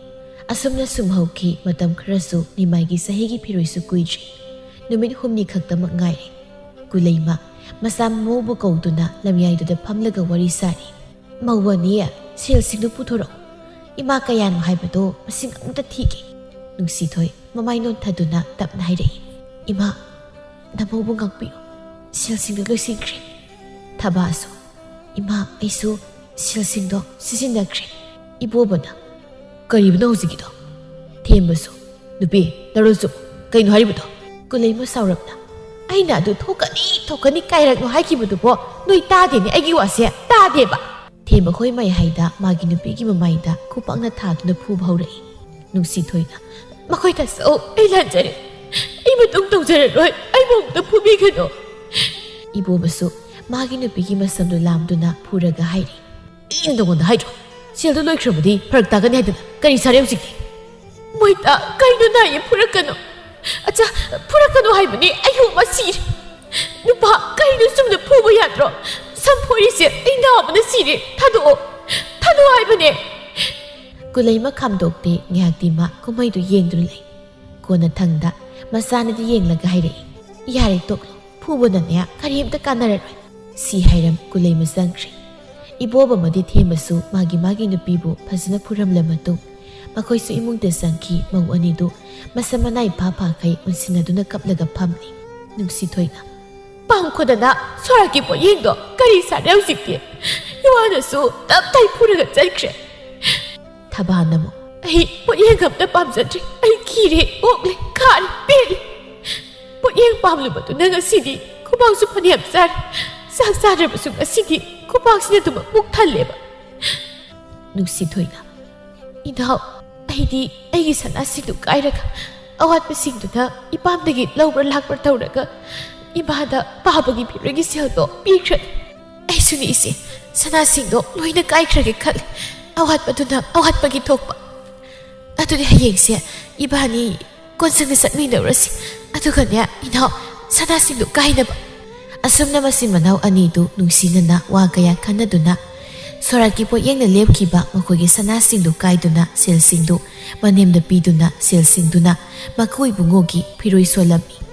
ꯑꯁꯨꯝꯅ ꯁꯨꯝ ꯍꯧꯈꯤ꯫ ꯃꯇꯝ ꯈꯔꯁꯨ ꯅꯤꯃꯥꯏꯒꯤ ꯆꯍꯤꯒꯤ ꯐꯤꯔꯣꯏꯁꯨ ꯀꯨꯏꯗ꯭ꯔꯤ꯫ ꯅꯨꯃꯤꯠ ꯍꯨꯝꯅꯤ ꯈꯛꯇꯃꯛ ꯉꯥꯏꯔꯦ꯫ ꯀꯨꯂꯩꯃ ꯃꯆꯥ ꯃꯧꯕꯨ ꯀꯧꯗꯨꯅ ꯂꯝꯌꯥꯏꯗꯨꯗ ꯐꯝꯂꯒ ꯋꯥꯔꯤ ꯁꯥꯔꯤ꯫ "ꯃꯧ ꯑꯅꯤ, ꯁꯦꯜꯁꯤꯡꯗꯨ ꯄꯨꯊꯣꯔꯛꯎ꯫ ꯏꯃꯥ ꯀꯌꯥꯅꯣ ꯍꯥꯏꯕꯗꯣ ꯃꯁꯤꯡ ꯑꯃꯨꯛꯇ ꯊꯤꯒꯦ꯫" ꯅꯨꯡꯁꯤꯊꯣꯏ ꯃꯃꯥꯏ ꯅꯣꯟꯊꯗꯨꯅ ꯇꯞꯅ ꯍꯥꯏꯔꯛꯏ, "ꯏꯃꯥ, ꯅꯃꯧꯕꯨ ꯉꯥꯛꯄꯤꯌꯨ꯫ ꯁꯦꯜꯁꯤꯡꯗꯨ ꯂꯣꯏꯁꯤꯟꯈ꯭ꯔꯦ꯫" ꯊꯕꯥꯁꯨ, "ꯏꯃꯥ, ꯑꯩꯁꯨ ꯁꯦꯜꯁꯤꯡꯗꯣ ꯁꯤꯖꯤꯟꯅꯈ꯭ꯔꯦ꯫" ꯏꯕꯣꯕꯅ, "ꯀꯔꯤꯕꯅꯣ ꯍꯧꯖꯤꯛꯀꯤꯗꯣ?" ꯊꯦꯝꯕꯁꯨ, "ꯅꯨꯄꯤ, ꯅꯔꯣꯜ ꯆꯨꯝ꯫ ꯀꯩꯅꯣ ꯍꯥꯏꯔꯤꯕꯗꯣ?" ꯀꯨꯂꯩꯃ ꯁꯥꯎꯔꯞꯅ, "ꯑꯩꯅ ꯑꯗꯨ ꯊꯣꯛꯀꯅꯤ, ꯊꯣꯛꯀꯅꯤ ꯀꯥꯏꯔꯛꯅꯨ ꯍꯥꯏꯈꯤꯕꯗꯨꯕꯣ? ꯅꯣꯏ ꯇꯥꯗꯦꯅꯦ, ꯑꯩꯒꯤ ꯋꯥꯁꯦ ꯇꯥꯗꯦꯕ꯫" ꯊꯦꯝꯕ ꯍꯣꯏ ꯃꯥꯏꯍꯩꯗ ꯃꯥꯒꯤ ꯅꯨꯄꯤꯒꯤ ꯃꯃꯥꯏꯗ ꯈꯨꯄꯥꯛꯅ ꯊꯥꯗꯨꯅ ꯐꯨꯕ ꯍꯧꯔꯛꯏ꯫ ꯅꯨꯡꯁꯤꯊꯣꯏꯅ, "ꯃꯈꯣꯏ ꯇꯥꯆꯧ, ꯑꯩ ꯂꯥꯟꯖꯔꯦ꯫ ꯑꯩ ꯃꯇꯨꯡ ꯇꯧꯖꯔꯔꯣꯏ꯫ ꯑꯩꯕꯨ ꯑꯃꯨꯛꯇ ꯐꯨꯕꯤꯒꯅꯨ꯫" ꯏꯕꯣꯕꯁꯨ ꯃꯥꯒꯤ ꯅꯨꯄꯤꯒꯤ ꯃꯁꯝꯗꯨ ꯂꯥꯝꯗꯨꯅ ꯐꯨꯔꯒ ꯍꯥꯏꯔꯤ, "ꯑꯩꯅ ꯅꯉꯣꯟꯗ ꯍꯥꯏꯗ꯭ꯔꯣ? ꯁꯦꯜꯗꯨ ꯂꯣꯏꯈ꯭ꯔꯕꯗꯤ ꯐꯔꯛ ꯇꯥꯒꯅꯤ ꯍꯥꯏꯗꯅ ꯀꯔꯤ ꯁꯥꯔꯦ ꯍꯧꯖꯤꯛꯇꯤ?" "ꯃꯣꯏꯇꯥ, ꯀꯩꯅꯣ ꯅꯥꯏꯌꯦ, ꯐꯨꯔꯛꯀꯅꯨ꯫ ꯑꯆꯥ, ꯐꯨꯔꯛꯀꯅꯨ ꯍꯥꯏꯕꯅꯤ, ꯑꯩ ꯍꯣꯃ ꯁꯤꯔꯦ꯫ ꯅꯨꯄꯥ, ꯀꯩꯅꯣ ꯆꯨꯝꯅ ꯐꯨꯕ ꯌꯥꯗ꯭ꯔꯣ? ꯁꯝ ꯐꯣꯏꯔꯤꯁꯦ ꯑꯩ ꯅꯥꯕꯅ ꯁꯤꯔꯦ꯫ ꯊꯥꯗꯣꯛꯑꯣ, ꯊꯥꯗꯣꯛꯑꯣ ꯍꯥꯏꯕꯅꯦ꯫" ꯀꯨꯂꯩꯃ ꯈꯥꯝꯗꯣꯛꯇꯦ꯫ ꯉꯥꯏꯍꯥꯛꯇꯤ ꯃꯥ ꯀꯨꯝꯍꯩꯗꯨ ꯌꯦꯡꯗꯨꯅ ꯂꯩ꯫ ꯀꯣꯟꯅꯊꯪꯗ ꯃꯆꯥꯅꯗꯤ ꯌꯦꯡꯂꯒ ꯍꯥꯏꯔꯛꯏ, "ꯌꯥꯔꯦ, ꯇꯣꯛꯂꯣ꯫ ꯐꯨꯕꯅꯅꯦ ꯀꯔꯤꯝꯇ ꯀꯥꯟꯅꯔꯔꯣꯏ꯫" ꯁꯤ ꯍꯥꯏꯔꯝ ꯀꯨꯂꯩꯃ ꯆꯪꯈ꯭ꯔꯦ꯫ ꯏꯕꯣꯕ ꯑꯃꯗꯤ ꯊꯦꯝꯕꯁꯨ ꯃꯥꯒꯤ ꯃꯥꯒꯤ ꯅꯨꯄꯤꯕꯨ ꯐꯖꯅ ꯐꯨꯔꯝꯂ ꯃꯇꯨꯡ ꯃꯈꯣꯏꯁꯨ ꯏꯃꯨꯡꯗ ꯆꯪꯈꯤ꯫ ꯃꯧ ꯑꯅꯤꯗꯨ ꯃꯁꯝ ꯃꯅꯥꯏ ꯐꯥ ꯐꯥꯈꯩ ꯑꯣꯟꯁꯤꯟꯅꯗꯨꯅ ꯀꯞꯂꯒ ꯐꯝꯂꯤ꯫ ꯅꯨꯡꯁꯤꯊꯣꯏꯅ, "ꯄꯥꯝꯈꯣꯗꯅ ꯁꯣꯔꯥꯠꯀꯤ ꯄꯣꯠꯌꯦꯡꯗꯣ ꯀꯔꯤ ꯁꯥꯔꯦ ꯍꯧꯖꯤꯛꯇꯤ? ꯏꯋꯥꯅꯁꯨ ꯇꯞ ꯇꯥꯏ ꯐꯨꯔꯒ ꯆꯠꯈ꯭ꯔꯦ꯫" ꯊꯕꯥꯅ ꯑꯃꯨꯛ, "ꯑꯩ ꯄꯣꯠꯌꯦꯡ ꯑꯝꯇ ꯄꯥꯝꯖꯗ꯭ꯔꯦ꯫ ꯑꯩ ꯈꯤꯔꯦ, ꯑꯣꯛꯂꯦ, ꯈꯥꯔꯦ, ꯄꯦꯜꯂꯦ꯫ ꯄꯣꯠꯌꯦꯡ ꯄꯥꯝꯂꯨꯕꯗꯨꯅ ꯉꯁꯤꯗꯤ ꯈꯨꯕꯥꯛꯁꯨ ꯐꯅꯌꯥꯝ ꯆꯥꯔꯦ꯫ ꯆꯥꯛ ꯆꯥꯗ꯭ꯔꯕꯁꯨ ꯉꯁꯤꯗꯤ ꯈꯨꯕꯥꯛꯁꯤꯅ ꯑꯗꯨꯃꯛ ꯄꯨꯛ ꯊꯜꯂꯦꯕ꯫" ꯅꯨꯡꯁꯤꯊꯣꯏꯅ, "ꯏꯅꯥꯎ, ꯑꯩꯗꯤ ꯑꯩꯒꯤ ꯁꯅꯥꯁꯤꯡꯗꯨ ꯀꯥꯏꯔꯒ ꯑꯋꯥꯠꯄꯁꯤꯡꯗꯨꯅ ꯏꯄꯥꯝꯗꯒꯤ ꯂꯧꯕ꯭ꯔꯥ ꯂꯥꯛꯄ꯭ꯔꯥ ꯇꯧꯔꯒ ꯏꯃꯥꯗ ꯄꯥꯕꯒꯤ ꯐꯤꯔꯣꯏꯒꯤ ꯁꯦꯜꯗꯣ ꯄꯤꯈ꯭ꯔꯦ꯫ ꯑꯩꯁꯨꯅꯤ ꯏꯆꯦ, ꯁꯅꯥꯁꯤꯡꯗꯣ ꯂꯣꯏꯅ ꯀꯥꯏꯈ꯭ꯔꯒꯦ ꯈꯜꯂꯦ꯫ ꯑꯋꯥꯠꯄꯗꯨꯅ ꯑꯋꯥꯠꯄꯒꯤ ꯊꯣꯛꯄ꯫ ꯑꯗꯨꯗꯤ ꯍꯌꯦꯡꯁꯦ ꯏꯕꯥꯅꯤ ꯀꯣꯟꯁꯪꯗ ꯆꯠꯃꯤꯟꯅꯔꯨꯔꯁꯤ꯫ ꯑꯗꯨꯒꯅꯦ, ꯏꯅꯥꯎ, ꯁꯅꯥꯁꯤꯡꯗꯨ ꯀꯥꯏꯅꯕ꯫" ꯑꯁꯨꯝꯅ ꯃꯆꯤꯟ ꯃꯅꯥꯎ ꯑꯅꯤꯗꯨ ꯅꯨꯡꯁꯤꯅꯅ ꯋꯥ ꯀꯌꯥ ꯈꯟꯅꯗꯨꯅ ꯁꯣꯔꯥꯠꯀꯤ ꯄꯣꯠꯌꯦꯡꯗ ꯂꯦꯞꯈꯤꯕ ꯃꯈꯣꯏꯒꯤ ꯁꯅꯥꯁꯤꯡꯗꯨ ꯀꯥꯏꯗꯨꯅ ꯁꯦꯜꯁꯤꯡꯗꯨ ꯃꯅꯦꯝꯗ ꯄꯤꯗꯨꯅ ꯁꯦꯜꯁꯤꯡꯗꯨꯅ ꯃꯀꯨ ꯏꯕꯨꯡꯉꯣꯒꯤ ꯐꯤꯔꯣꯏ ꯁꯣꯜꯂꯝꯃꯤ꯫